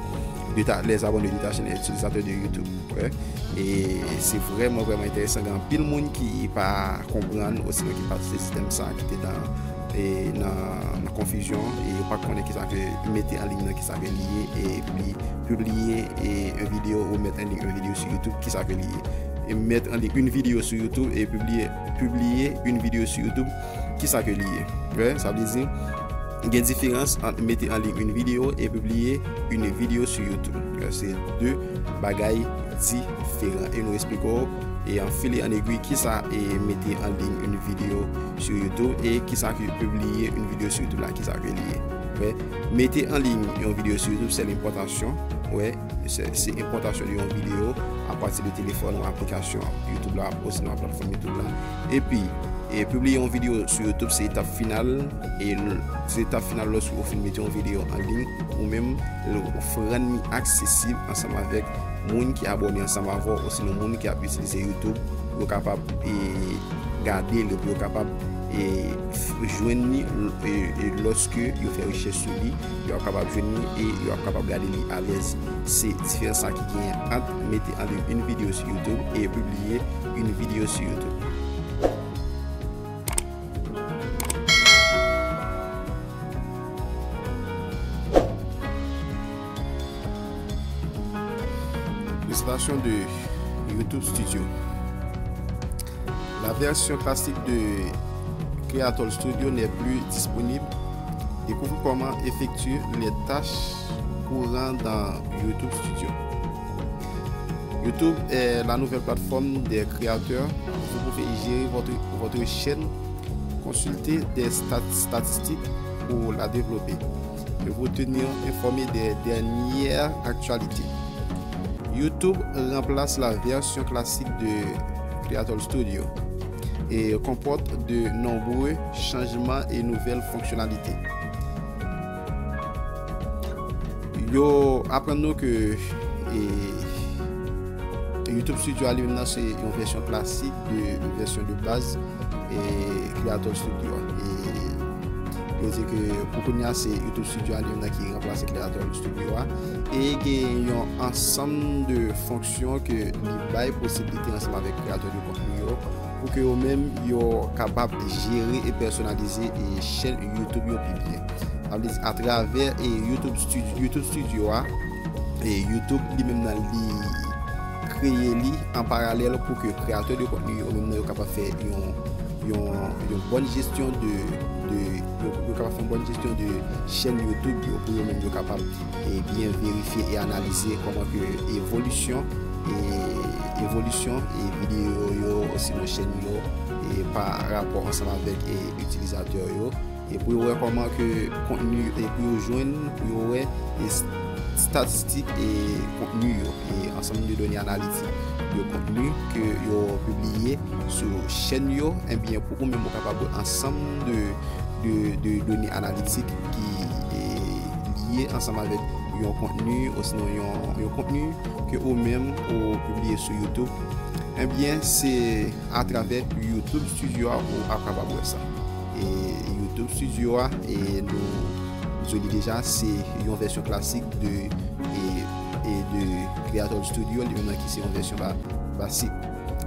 de ta, les abonnés de ta chaîne, les utilisateurs de YouTube. Wè. E se vrèman, vrèman enteresan. Gen anpil moun ki pa konprann osinon ki pa sezi tèm sa, ki te nan, e, nan, nan konfizyon, e yo pa konnen kisa ke mete an liy nan, kisa ke li ye, e pi pibliye, e, yon videyo ou mete an liy yon videyo sou YouTube, kisa ke li ye. E mete an liy yon videyo sou YouTube e pibliye, pibliye yon videyo sou YouTube, kisa ke li ye. Wè, sa vle di, gen diferans ant mete an liy yon videyo e pibliye yon videyo sou YouTube. Se de bagay diferan. E nou eksplike w, e an fil e an egwi, kisa e mete an liy yon videyo sou YouTube e kisa ke pibliye yon videyo sou YouTube la, kisa ke li ye. Wè, mete an liy yon videyo sou YouTube, se l'impòtasyon. Wè, se, se enpòtasyon de yon videyo apati de telefòn ou aplikasyon YouTube la, osinon platfòm YouTube la. Epi, e pibliye yon videyo sou YouTube, se etap final. E l-, se etap final lòske ou fin mete yon videyo an liy, ou menm, ou f-, rann li aksesib ansanm avèk moun ki abòne ansanm avè w, osinon moun ki ap itilize YouTube, pou yo kapab, e, gade l, pou yo kapab, e, f-, jwenn li, e, e, lòske yo fè rechèch sou li, yo ap kapab jwenn li e yo ap kapab gade li alèz. Se diferans sa ki genyen ant mete an liy yon videyo sou YouTube e pibliye yon videyo sou YouTube. Présentation de YouTube Studio. La version classique de Creator Studio n'est plus disponible. Découvre comment effectuer les tâches courantes dans YouTube Studio. YouTube est la nouvelle plateforme des créateurs. Vous pouvez y gérer votre, votre chaîne, consulter des stat-, statistiques pour la développer et vous tenir informé des dernières actualités. YouTube remplace la version classique de Creator Studio et comporte de nombreux changements et nouvelles fonctionnalités. Yo aprann nou ke, e, YouTube Studio a li menm nan se yon vèsyon klasik de, yon vèsyon de baz, e, Creator Studio a. E yo di ke pou kounye a se YouTube Studio a li menm nan ki ranplase Creator Studio a. E gen yon ansanm de fonksyon ke li bay posiblite ansanm avèk kreyatè de kontni yo pou ke yo menm yo kapab jere e pèsonalize e chèn YouTube yo pi byen. Sa vle di atravè e YouTube Studio, YouTube Studio a, e YouTube li menm nan li kreye li an paralèl pou ke kreyatè de kontni yo menm nan yo kapab fè yon, yon, yon bòn jesyon de, de, yo, yo kapab fè yon bòn jesyon de chèn YouTube yo pou yo menm yo kapab e byen verifye e analize kòman ke evolisyon e evolisyon e videyo yo osinon chèn yo e pa rapò ansanm avèk e itilizatè yo e pou yo wè kòman ke kontni e pou yo jwenn, pou yo wè e s-, statistik e kontni yo e ansanm de done analitik de kontni ke yo pibliye sou chèn yo, ebyen pou ou menm ou kapab wè ansanm de, de, de done analitik ki e lye ansanm avèk yon kontni osinon yon, yon kontni ke ou menm ou pibliye sou YouTube. Ebyen, se atravè YouTube Studio a ou ap kapab wè sa. E YouTube Studio a, e nou di w li deja, se yon vèsyon klasik de, e, e de Creator Studio, li menm nan ki se yon vèsyon ba, basik,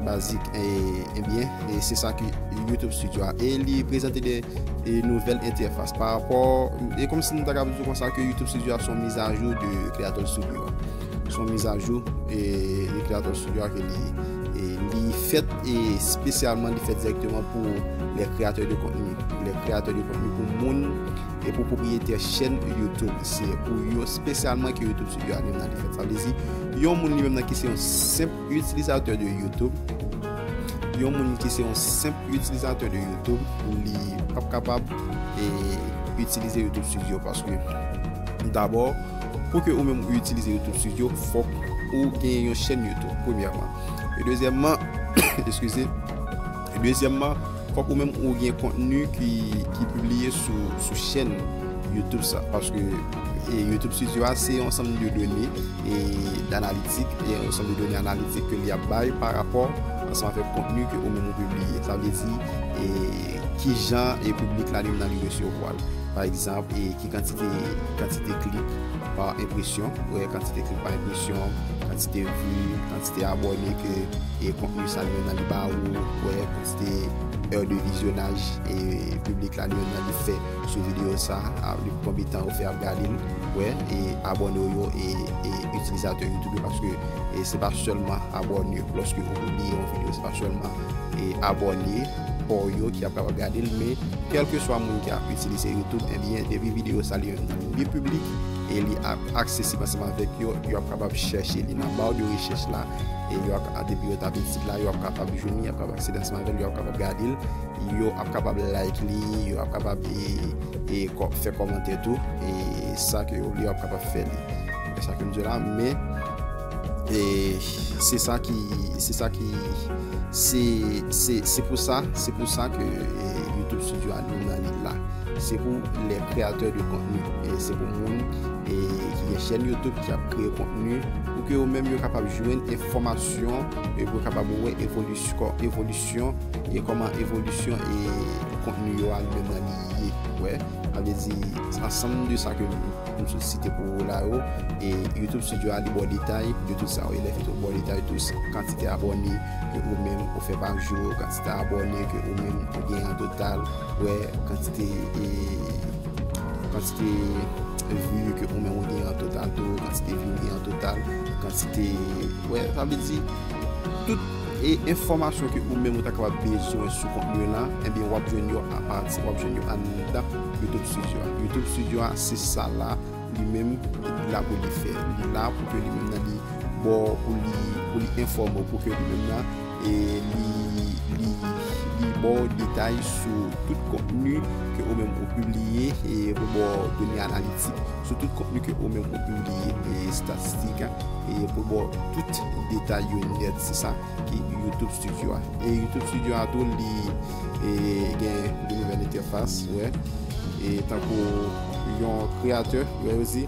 bazik. E, ebyen, e se sa ki YouTube Studio a. E li prezante de, e nouvèl entèfas pa rapò, e kòmsi nou ta kapab di konsa ke YouTube Studio a se yon mizajou de Creator Studio a. Se yon mizajou, e, de Creator Studio a ke li, e, li fèt, e espesyalman li fèt dirèkteman pou les créateurs de contenu. Les créateurs de contenu, pou moun e pou pwopriyetè chèn YouTube. Se pou yo, espesyalman ke YouTube Studio a li menm nan li fèt. Sa vle di, yon moun li menm nan ki se yon senp itilizatè de YouTube, yon moun ki se yon senp itilizatè de YouTube, li p ap kapab, e, itilize YouTube Studio paske dabò, pou ke ou menm ou itilize YouTube Studio, fòk ou gen yon chèn YouTube, premyèman. E dezyèmman, eskize, e dezyèmman, fòk ou menm ou gen kontni ki, ki pibliye sou, sou chèn YouTube sa. Paske, e, YouTube Studio a, se yon ansanm de done, e, d'analitik, e yon ansanm de done analitik ke li ap bay pa rapò ansanm avèk kontni ke ou menm ou pibliye. Sa vle di, e, kijan, e, piblik la li menm nan li resevwa l. Pa egzanp, e, ki kantite, kantite klik pa enpresyon, wè, kantite klik pa enpresyon, kantite vi, kantite abòne ke, e, kontni sa li menm nan li ba ou, wè, kantite è de vizyonaj, e, piblik la li menm nan li fè sou videyo sa, a, li konbyen tan ou fè ap gade l, wè, e, abòne w yo, e, e itilizatè YouTube yo, paske, e, se pa sèlman abòne, lòske ou pibliye yon videyo, se pa sèlman, e, abòne pa w yo ki ap kapab gade l, men kèlkeswa moun ki ap itilize YouTube, ebyen, depi videyo sa li menm li piblik e li ap aksesib ansanm avèk yo, yo ap kapab chèche li nan ba de rechèch la, e yo ap, depi yo tape tit la, yo ap kapab jwenn li, yo ap kapab aksede ansanm avè l, yo ap kapab gade l, yo ap kapab like li, yo ap kapab, e, e, kò-, fè kòmantè tou, e sa ke yo vle, yo ap kapab fè li. E sa ke m di la, men, e, se sa ki, se sa ki, se, se, se pou sa, se pou sa ke, e, YouTube Studio a li menm nan li la. Se pou les créateurs de contenu. E se pou moun, e, ki gen chèn YouTube, ki ap kreye kontni, pou ke yo menm yo kapab jwenn enfòmasyon, e pou yo kapab wè evolisyon, evolisyon, e kòman evolisyon, e kontni yo a li menm nan li ye. Wè, sa vle di, ansanm de sa ke m sot site pou ou la yo, e YouTube Studio a li ba w detay de tout sa, wi, lè fèt ou ba w detay tou, kantite abòne ke ou menm ou fè pa jou, kantite abòne ke ou menm ou gen an total, wè, kantite, e, kantite vi ke ou menm ou gen an total tou, kantite vi ou gen an total, kantite, wè, sa vle di, tout e enfòmasyon ke ou menm ou ta kapab bezwen sou kontni lan, ebyen, w ap jwenn yo apati, w ap jwenn yo anndan YouTube Studio a. YouTube Studio a, se sa la, li menm, li la pou li fè. Li la pou ke li menm nan li ba w, pou li, pou li enfòme w, pou ke li menm nan, e li, li, li ba w detay sou tout kontni ke ou menm ou pibliye, e pou ba w done analitik sou tout kontni ke ou menm ou pibliye, e estatistik, e pou ba w tout detay yo nèt. Se sa ki YouTube Studio a. E YouTube Studio a tou, li, e, gen de nouvèl entèfas, wè. E tankou yon kreyatè, wè, yo di,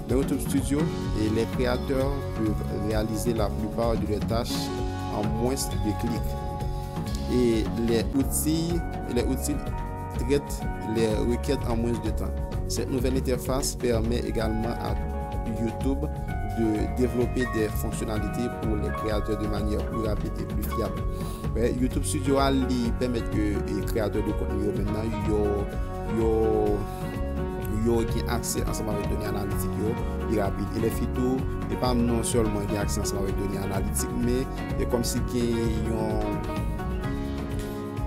dans YouTube Studio, et les créateurs peuvent réaliser la plupart de leurs tâches en moins de clics. Et les outils, les outils traitent les requêtes en moins de temps. Cette nouvelle interface permet également à YouTube de développer des fonctionnalités pour les créateurs de manière plus rapide et plus fiable. Wè, YouTube Studio a, li pèmèt ke, e, kreyatè de kontni yo menm nan, yo, yo, yo gen aksè ansanm avèk done analitik yo pi rapid. E lè fini tou, e pa non sèlman gen aksè ansanm avèk done analitik, men e kòmsi gen yon,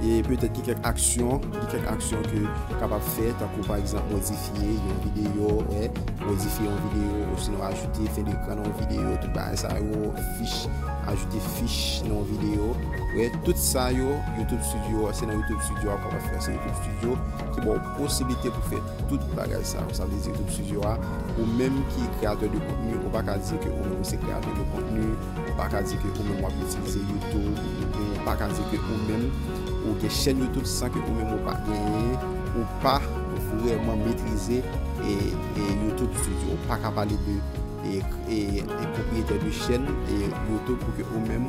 e petèt gen kèk aksyon, gen kèk aksyon ke w kapab fè, tankou pa egzanp modifye yon videyo, wè, modifye yon videyo, osinon ajoute fen dekran nan yon videyo, tout bagay sa yo, fich, ajoute fich nan yon videyo, wè, tout sa yo, YouTube Studio, se nan YouTube Studio a w kapab fè, se YouTube Studio ki ba w posiblite pou fè tout bagay sa yo. Sa vle di YouTube Studio a, ou menm ki kreyatè de kontni, ou pa ka di ke ou menm ou se kreyatè de kontni, ou pa ka di ke ou menm w ap itilize YouTube, ou pa ka di ke ou menm ou gen chèn YouTube san ke ou menm ou pa genyen, ou pa vrèman metrize, e, e YouTube Studio. Ou pa ka pale de, e, e, e pwopriyetè de chèn, e, YouTube pou ke ou menm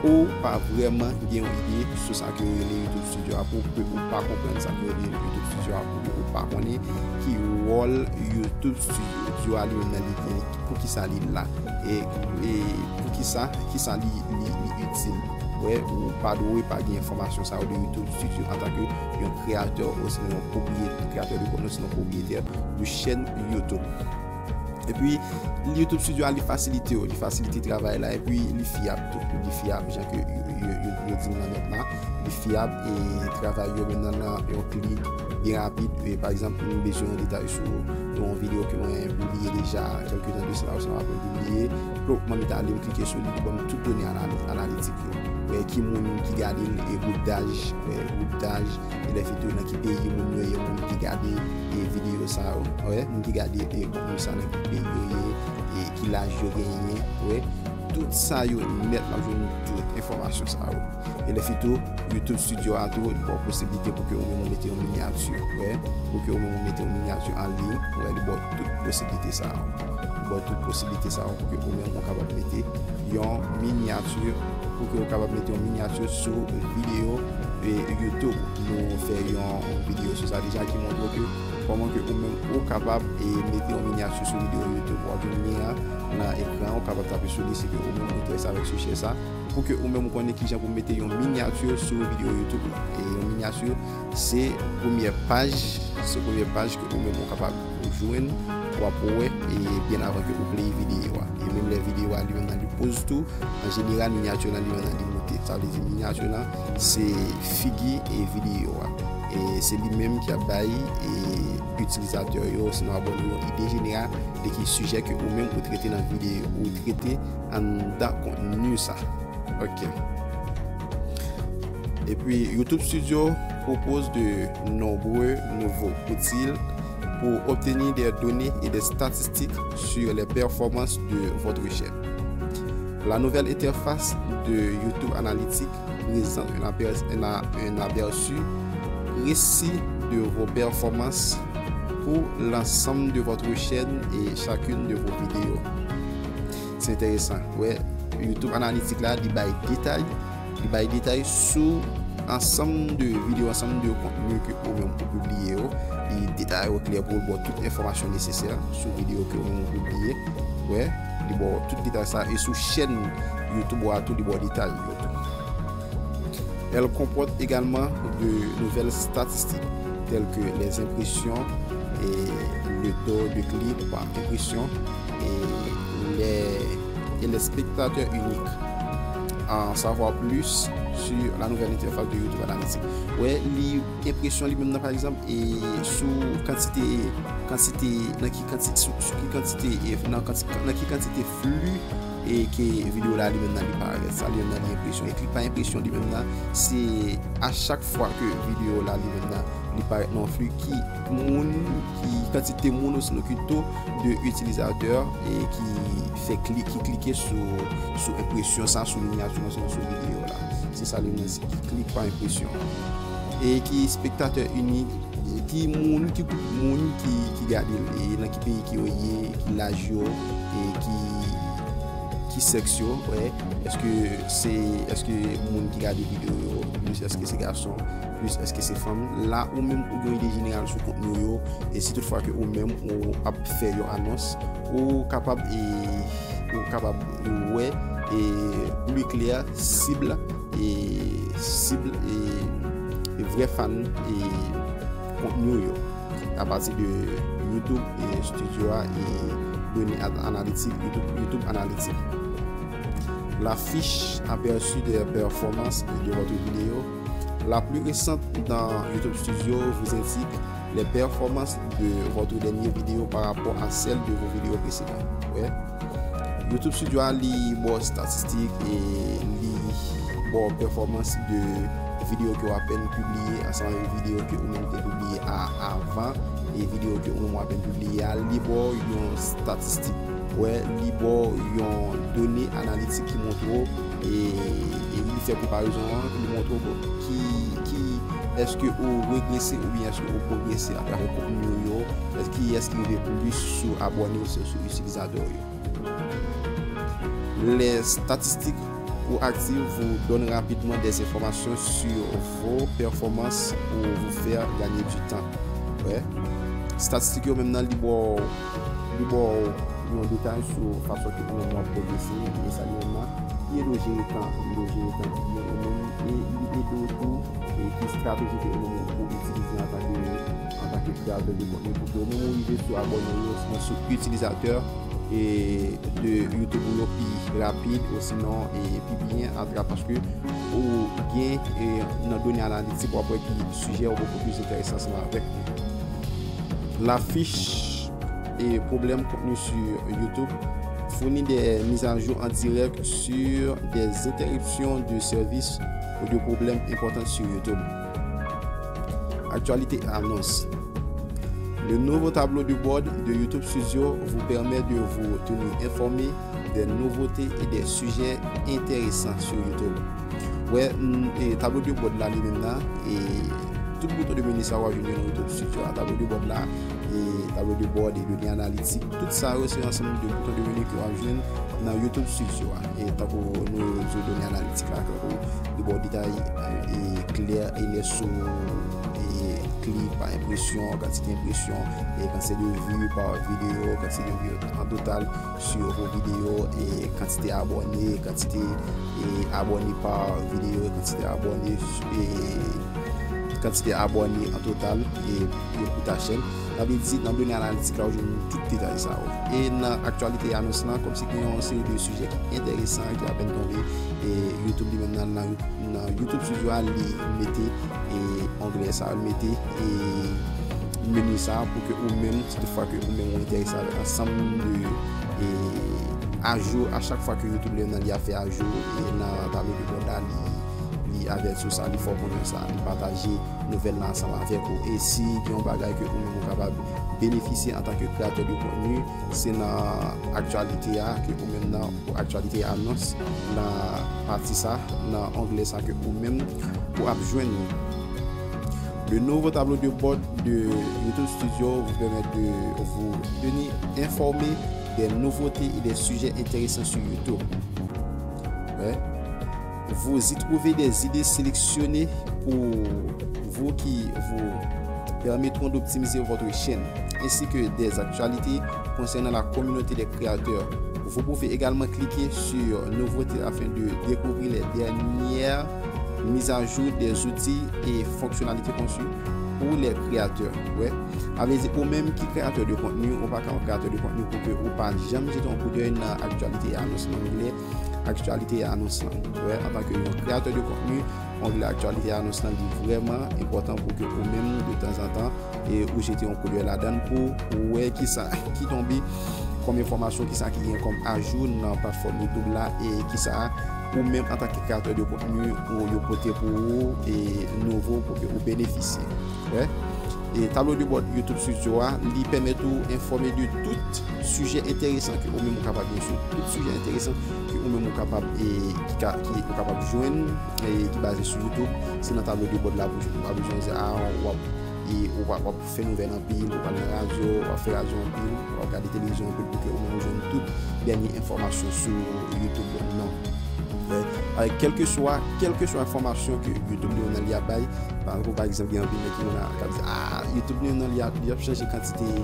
Ou pa vrèman gen yon ide sou sa ke yo rele YouTube Studio a, pou ke ou pa konprann sa ke yo rele YouTube Studio a, pou ou pa konnen ki wòl YouTube Studio a li menm nan li gen, pou ki sa li la, e, e pou ki sa, ki sa li, li, li itil. Wè, ou pa dwe pa gen enfòmasyon sa yo de YouTube Studio antanke yon kreyatè, osinon yon pwopriyetè, kreyatè de kontni, osinon pwopriyetè de chèn YouTube. Epi, YouTube Studio a, li fasilite yo, li fasilite travay la, epi li fyab tou, li fyab, jan ke yo, yo, yo, yo di nan nòt la, li fyab, e travay yo menm nan, nan yon klik byen rapid. E, pa egzanp, nou bezwen yon detay sou yon videyo ke mwen pibliye deja kèlke tan de sila, osinon apèn pibliye, plop, mwen mete ale, m klike sou li, li ban m tout done anali-, analitik yo. Wè, ki moun ki gade l, e gwoup daj, wè, gwoup daj, e lè fini tou nan ki peyi moun yo ye, moun ki gade, e videyo sa yo, wè, moun ki gade, e kontni sa nan ki peyi yo ye, e ki laj yo genyen, wè, tout sa yo nèt, w ap jwenn tout enfòmasyon sa yo. E lè fini tou, YouTube Studio a tou, li ba w posiblite pou ke ou menm ou mete yon minyati, wè, pou ke ou menm ou mete yon minyati an liy, wè, li ba w tout posiblite sa yo. Li ba w tout posiblite sa yo pou ke ou menm ou kapab mete yon minyati, pou ke ou kapab mete yon minyati sou videyo, e, YouTube. Nou fè yon videyo sou sa deja ki montre ke kòman ke ou menm ou kapab, e, mete yon minyati sou videyo YouTube. W ap jwenn lyen an nan ekran, ou kapab tape sou li si ke ou menm ou enterese avèk sijè sa. Pou ke ou menm ou konnen kijan pou mete yon minyati sou videyo YouTube. E yon minyati, se premyè paj, se premyè paj ke ou menm ou kapab jwenn, w ap wè, e byen avan ke ou play videyo a. E menm lè videyo a li menm nan li poze tou, an jeneral, minyati lan li menm nan li moute. Sa vle di minyati lan, se figi e videyo a. E se li menm ki ap bay, e, itilizatè yo, osinon abòne yo, ide jeneral de ki sijè ke ou menm ou trete nan videyo, ou trete anndan kontni sa. Ok. Et puis, YouTube Studio propose de nombreux nouveaux outils pour obtenir des données et des statistiques sur les performances de votre chaîne. La nouvelle interface de YouTube Analytics présente un apers-, un a-, un aperçu précis de vos performances pour l'ensemble de votre chaîne et chacune de vos vidéos. Se enteresan. Wè, YouTube Analytics la, li bay detay, li bay detay sou ansanm de videyo, ansanm de kontni ke ou menm ou pibliye yo. Li detaye yo klè pou l ba w tout enfòmasyon nesesè sou videyo ke ou menm ou pibliye. Wè, li ba w tout detay sa, e sou chèn YouTube ou a tou, li ba w detay yo tou. Elle comporte également de nouvelles statistiques telles que les impressions et le taux de clic par impression et les, et les spectateurs uniques. En savoir plus sur la nouvelle interface de YouTube Analytics. Wè, li enpresyon li menm nan, pa egzanp, e sou kantite, kantite, nan ki kantite, sou, sou ki kantite, e nan kanti-, nan ki kantite fli e ke videyo la li menm nan li parèt. Sa li menm nan li enpresyon. E klik pa enpresyon li menm nan, se a chak fwa ke videyo la li menm nan li parèt nan fli, ki moun, ki kantite moun osinon ki to de itilizatè e ki fè klik, ki klike sou, sou enpresyon sa, sou minyati osinon sou videyo la. Se sa li menm nan, se ki klik pa enpresyon. E ki spektatè inik, ki moun, ki gwoup moun ki, ki gade l, e nan ki peyi ke yo ye, ki laj yo, e ki, ki sèks yo, wè. Èske se, èske moun ki gade videyo yo, plis èske se gason, plis èske se fanm? La, ou menm ou gen ide jeneral sou kontni w yo, e si tout fwa ke ou menm ou ap fè yon anons, ou kapab, e, ou kapab wè, e, pli klè sib, e, sib, e, e vrè fan, e, kontni w yo apati de YouTube, e, Studio a, e done a-, analitik, YouTube, YouTube Analytics. La fiche aperçu des performances de votre vidéo. La plus récente dans YouTube Studio vous indique les performances de votre dernière vidéo par rapport à celles de vos vidéos précédentes. Wè. YouTube Studio a li ba w statistik e li ba w pèfòmans de videyo ke w apèn pibliye ansanm avèk videyo ke ou menm te pibliye a, avan, e videyo ke ou menm w apèn pibliye a, li ba w yon statistik. Wè, li ba w yon done analitik ki montre w, e, e li fè konparezon an, li montre w ki, ki, èske ou regrese oubyen èske ou pwogrese atravè kontni w yo, èske kiyès ki rive plis sou abòne w, sou, sou itilizatè w yo. Les statistiques proactive vous donne rapidement des informations sur vos performances pour vous faire gagner du temps. Wè. Estatistik yo menm nan li ba w, li ba w yon detay sou fason ke ou menm w ap pwogrese e sa li menm nan, li ede w jere tan, li ede w jere tan byen ou menm e li ede w tou e ki estrateji ke ou menm ou itilize antanke, antanke kreyatè de kontni pou ke ou menm ou rive sou abòne ou yo, osinon sou itilizatè e de YouTube ou yo pi rapid, osinon e pi byen atrap paske ou gen e nan done analitik w ap wè ki sijè yo bokou plis enteresan ansanm avèk li. La fiche et problèmes contenus sur YouTube fournit des mises à jour en direct sur des interruptions de service ou de problèmes importants sur YouTube. Actualité annonce. Le nouveau tableau de bord de YouTube Studio vous permet de vous tenir informé des nouveautés et des sujets intéressants sur YouTube. Wè, mm, e tablo de bòd la li menm nan, e tout bouton de meni sa w ap jwenn yo nan YouTube Studio a. Tablo de bòd la, e tablo de bòd, e done analitik, tout sa yo se ansanm de bouton de meni ke w ap jwenn nan YouTube Studio a. E tankou nou di w done analitik la, tankou li ba w detay e klè e nèt sou e klip pa enpresyon, kantite enpresyon, e kantite de vi pa videyo, kantite de vi an total sou yon videyo, e kantite abòne, kantite e abòne pa videyo, kantite abòne, e kantite abòne an total e, e pou ta chèn. Sa vle di, nan done analitik la, ou jwenn tout detay sa yo. E nan aktyalite e anons lan, kòmsi gen yon seri de sijè ki enteresan, ki apèn tonbe, e YouTube li menm nan, nan, nan YouTube Studio a, li mete e onglè sa, li mete e meni sa pou ke ou menm, si toutfwa ke ou menm ou enterese avèk ansanm de e ajou a chak fwa ke YouTube li menm nan li ap fè ajou e nan tablo de bòd la, li, li avèti w sa, li fè w konnen sa, li pataje nouvèl la ansanm avèk ou. E si gen yon bagay ke ou menm ou kapab benefisye antanke kreyatè de kontni, se nan aktyalite a ke ou menm nan, ou aktyalite e anons nan pati sa, nan onglè sa ke ou menm ou ap jwenn li. Le nouveau tableau de bord de YouTube Studio vous permet de vous tenir informé des nouveautés et des sujets intéressants sur YouTube. Ouais. Vous y trouvez des idées sélectionnées pour vous qui vous permettront d'optimiser votre chaîne, ainsi que des actualités concernant la communauté des créateurs. Vous pouvez également cliquer sur nouveautés afin de découvrir les dernières mises à jour des outils et fonctionnalités conçues pour les créateurs. Ouais. Sa vle di, ou menm ki kreyatè de kontni, ou pa ka yon kreyatè de kontni pou ke ou pa janm jete yon koudèy nan aktyalite e anons nan onglè aktyalite e anons lan. Wè, antanke yon kreyatè de kontni, onglè aktyalite e anons lan li vrèman enpòtan pou ke ou menm, de tanzantan, e ou jete yon koudèy ladan l pou ou wè kisa ki tonbe kòm enfòmasyon, kisa ki gen kòm ajou nan platfòm YouTube la, e kisa ou menm antanke kreyatè de kontni ou yo pote pou ou e nouvo pou ke ou benefisye. Wè. E tablo de bòd YouTube Studio a, li pèmèt ou enfòme de tout sijè enteresan ke ou menm ou kapab gen sou tout sijè enteresan ke ou menm ou kapab e ki ka, ki ou kapab jwenn e ki baze sou YouTube. Se nan tablo de bòd la pou jwenn. Ou pa bezwen di a w ap e ou pa, w ap fè nouvèl anpil, ou pral nan radyo, w ap fè radyo anpil, w ap gade televizyon anpil pou ke ou menm ou jwenn tout dènye enfòmasyon sou YouTube ou non. Wè. Kèlkeswa, kèlkeswa enfòmasyon ke YouTube li menm nan li ap bay, pa, pa egzanp, gen anpil nèg ki konn ap di, a, YouTube li menm nan li ap, li ap chanje kantite,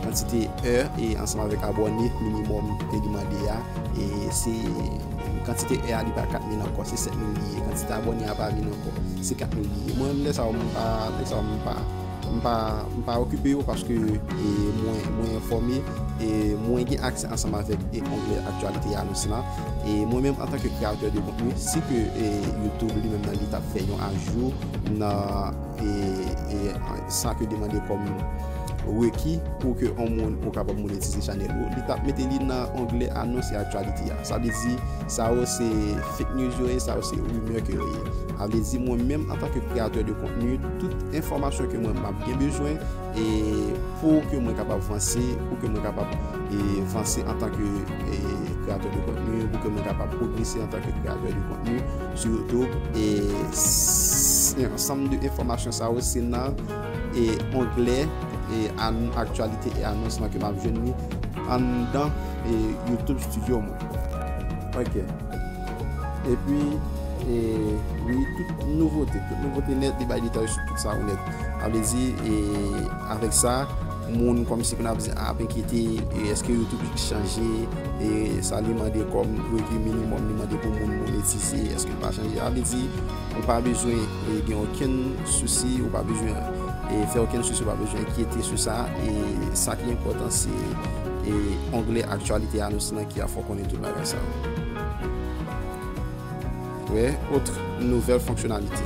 kantite è e ansanm avèk abòne minimòm ke li mande a, e se kantite è a li pa kat mil ankò, se sèt mil li ye, kantite abòne a pa mil ankò, se kat mil li ye. Mwen menm lè sa yo, m pa, lè sa yo, m pa, m pa, m pa okipe yo paske e mwen, mwen enfòme e mwen gen aksè ansanm avèk e onglè aktyalite e anons lan. E mwen menm antanke kreyatè de kontni, si ke e YouTube li menm nan li t ap fè yon ajou nan e, e sa ke demande kòm reki pou ke yon moun ou kapab monetize chanèl ou, li t ap mete li nan onglè anons e aktyalite a. Sa vle di, sa yo se fake news yo ye, sa yo se rimè ke yo ye. Sa vle di, mwen menm antanke kreyatè de kontni, tout enfòmasyon ke mwen m ap gen bezwen, e pou ke mwen kapab vanse, pou ke mwen kapab e vanse antanke e kreyatè de kontni, pou ke mwen kapab pwogrese antanke kreyatè de kontni sou YouTube. E s- ansanm de enfòmasyon sa yo se nan e onglè e an- aktyalite e anons lan ke m ap jwenn li anndan e YouTube Studio mwen. Ok. Epi, e, wi, tout nouvote, tout nouvote nèt, li bay detay sou tout sa ou nèt. Sa vle di, e, avèk sa, moun kòmsi konn ap di, ap enkyete, e, èske YouTube chanje, e, sa li mande kòm revni minimòm, li mande pou moun monetize, èske l pa chanje? Sa vle di, ou pa bezwen, e, gen okenn sousi, ou pa bezwen, e, fè okenn sousi, ou pa bezwen enkyete sou sa, e, sa ki enpòtan, se, e, onglè aktyalite anons lan ki ap fè w konnen tout bagay sa yo. Ouais, autre nouvelle fonctionnalité.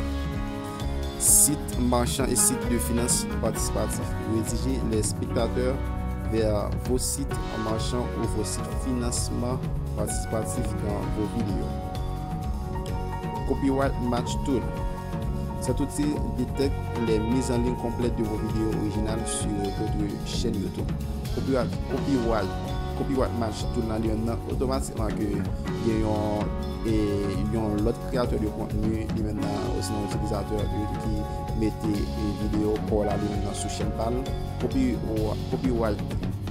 Site marchand et site de finances participatifs. Redirigez les spectateurs vers vos sites marchands ou vos sites financement participatif dans vos vidéos. Copyright Match Tool. Cet outil détecte les mises en ligne complètes de vos vidéos originales sur votre chaîne YouTube. Copyright, copyright, copyright Match Tool nan li menm nan, otomatikman ke gen yon, e, yon lòt kreyatè de kontni li menm nan, osinon itilizatè YouTube ki mete, e, videyo pa w la li menm nan sou chèn pa l. Copy, copyright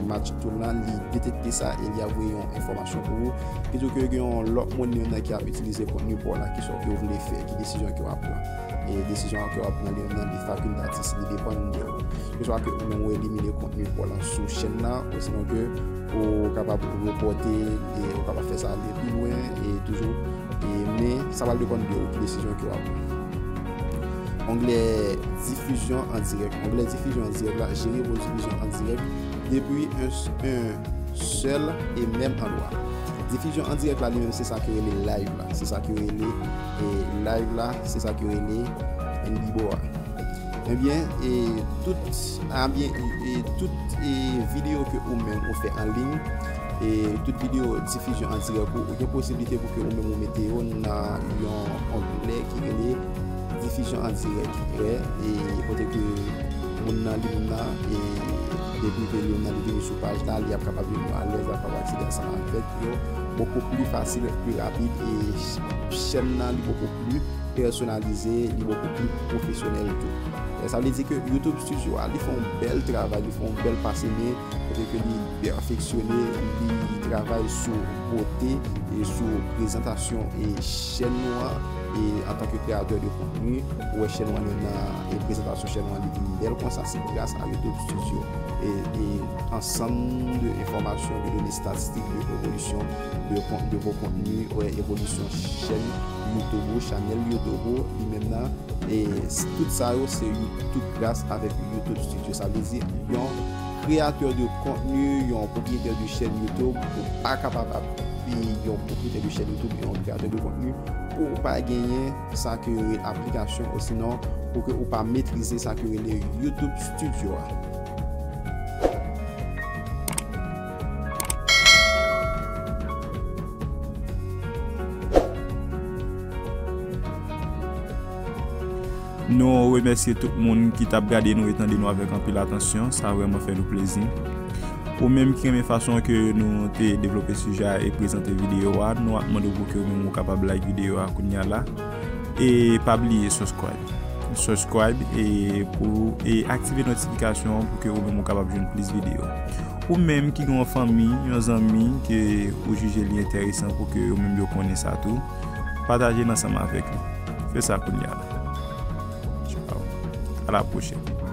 Match Tool lan, li detekte sa e li ap voye yon enfòmasyon pou ou. Ki di w ke gen yon lòt moun li menm nan ki ap itilize kontni pa w la, kisa ke w vle fè, ki desizyon ke w ap pran. E desizyon ke w ap pran li menm nan, li fakilatif, li depann de ou. Keswa ke ou menm ou elimine kontni pa w lan sou chèn nan, osinon ke ou kapab repòte, e ou kapab fè sa ale pi lwen, e toujou, e, men sa pral depann de ou ki desizyon ke w ap pran. Onglè difizyon an dirèk. Onglè difizyon an dirèk la, gérer vos diffusions en direct depuis un, un seul et même endroit. Difizyon an dirèk la, li menm, se sa ki rele live la. Se sa ki rele, e, live la, se sa ki rele N B B O a. Ebyen, e, tout, ebyen, e, tout, e, videyo ke ou menm ou fè an liy, e, tout videyo difizyon an dirèk ou, ou gen posiblite pou ke ou menm ou mete yo nan yon onglè ki rele difizyon an dirèk, e, e, kote ke moun nan li menm nan, e, depi ke li menm nan li vini sou paj la, li ap kapab vin alèz, ap kapab aksede ansanm avèk yo, beaucoup plus facile, plus rapide, e ch-, chèn nan li beaucoup plus pèsonalize, li beaucoup plus pwofesyonèl tou. E sa vle di ke YouTube Studio a, li fè yon bèl travay, li fè yon bèl pase men, kote ke li pèfeksyone, li travay sou bote e sou prezantasyon e chèn nou an, e antanke kreyatè de kontni, ou wè chèn nou an nan, e prezantasyon chèn nou an li vin bèl konsa, se gras a YouTube Studio. E, e ansanm de enfòmasyon, de done estatistik de evolisyon de kont-, de vos contenus, wè evolisyon chèn YouTube ou, chanèl YouTube ou, li menm nan, e s-, tout sa yo, se You-, tout gras avèk YouTube Studio. Sa vle di, yon kreyatè de kontni, yon pwopriyetè de chèn YouTube, ou pa kapab ap, e yon pwopriyetè de chèn YouTube e yon kreyatè de kontni, pou ou pa genyen sa ke yo rele aplikasyon, osinon pou ke ou pa metrize sa ke yo rele YouTube Studio a. Nou remèsye tout moun ki t ap gade nou e tande nou avèk anpil atansyon. Sa vrèman fè nou plezi. Ou menm ki renmen fason ke nou te devlope sijè a e prezante videyo a, nou ap mande w pou ke ou menm ou kapab like videyo a kounye a la. E pa bliye subscribe. Subscribe e pou, e aktive notifikasyon pou ke ou menm ou kapab jwenn plis videyo. Ou menm ki gen yon fanmi, yon zanmi ke ou jije li enteresan pou ke yo menm yo konnen sa tou, pataje l ansanm avèk li. Fè sa kounye a la. Ciao. À la prochaine.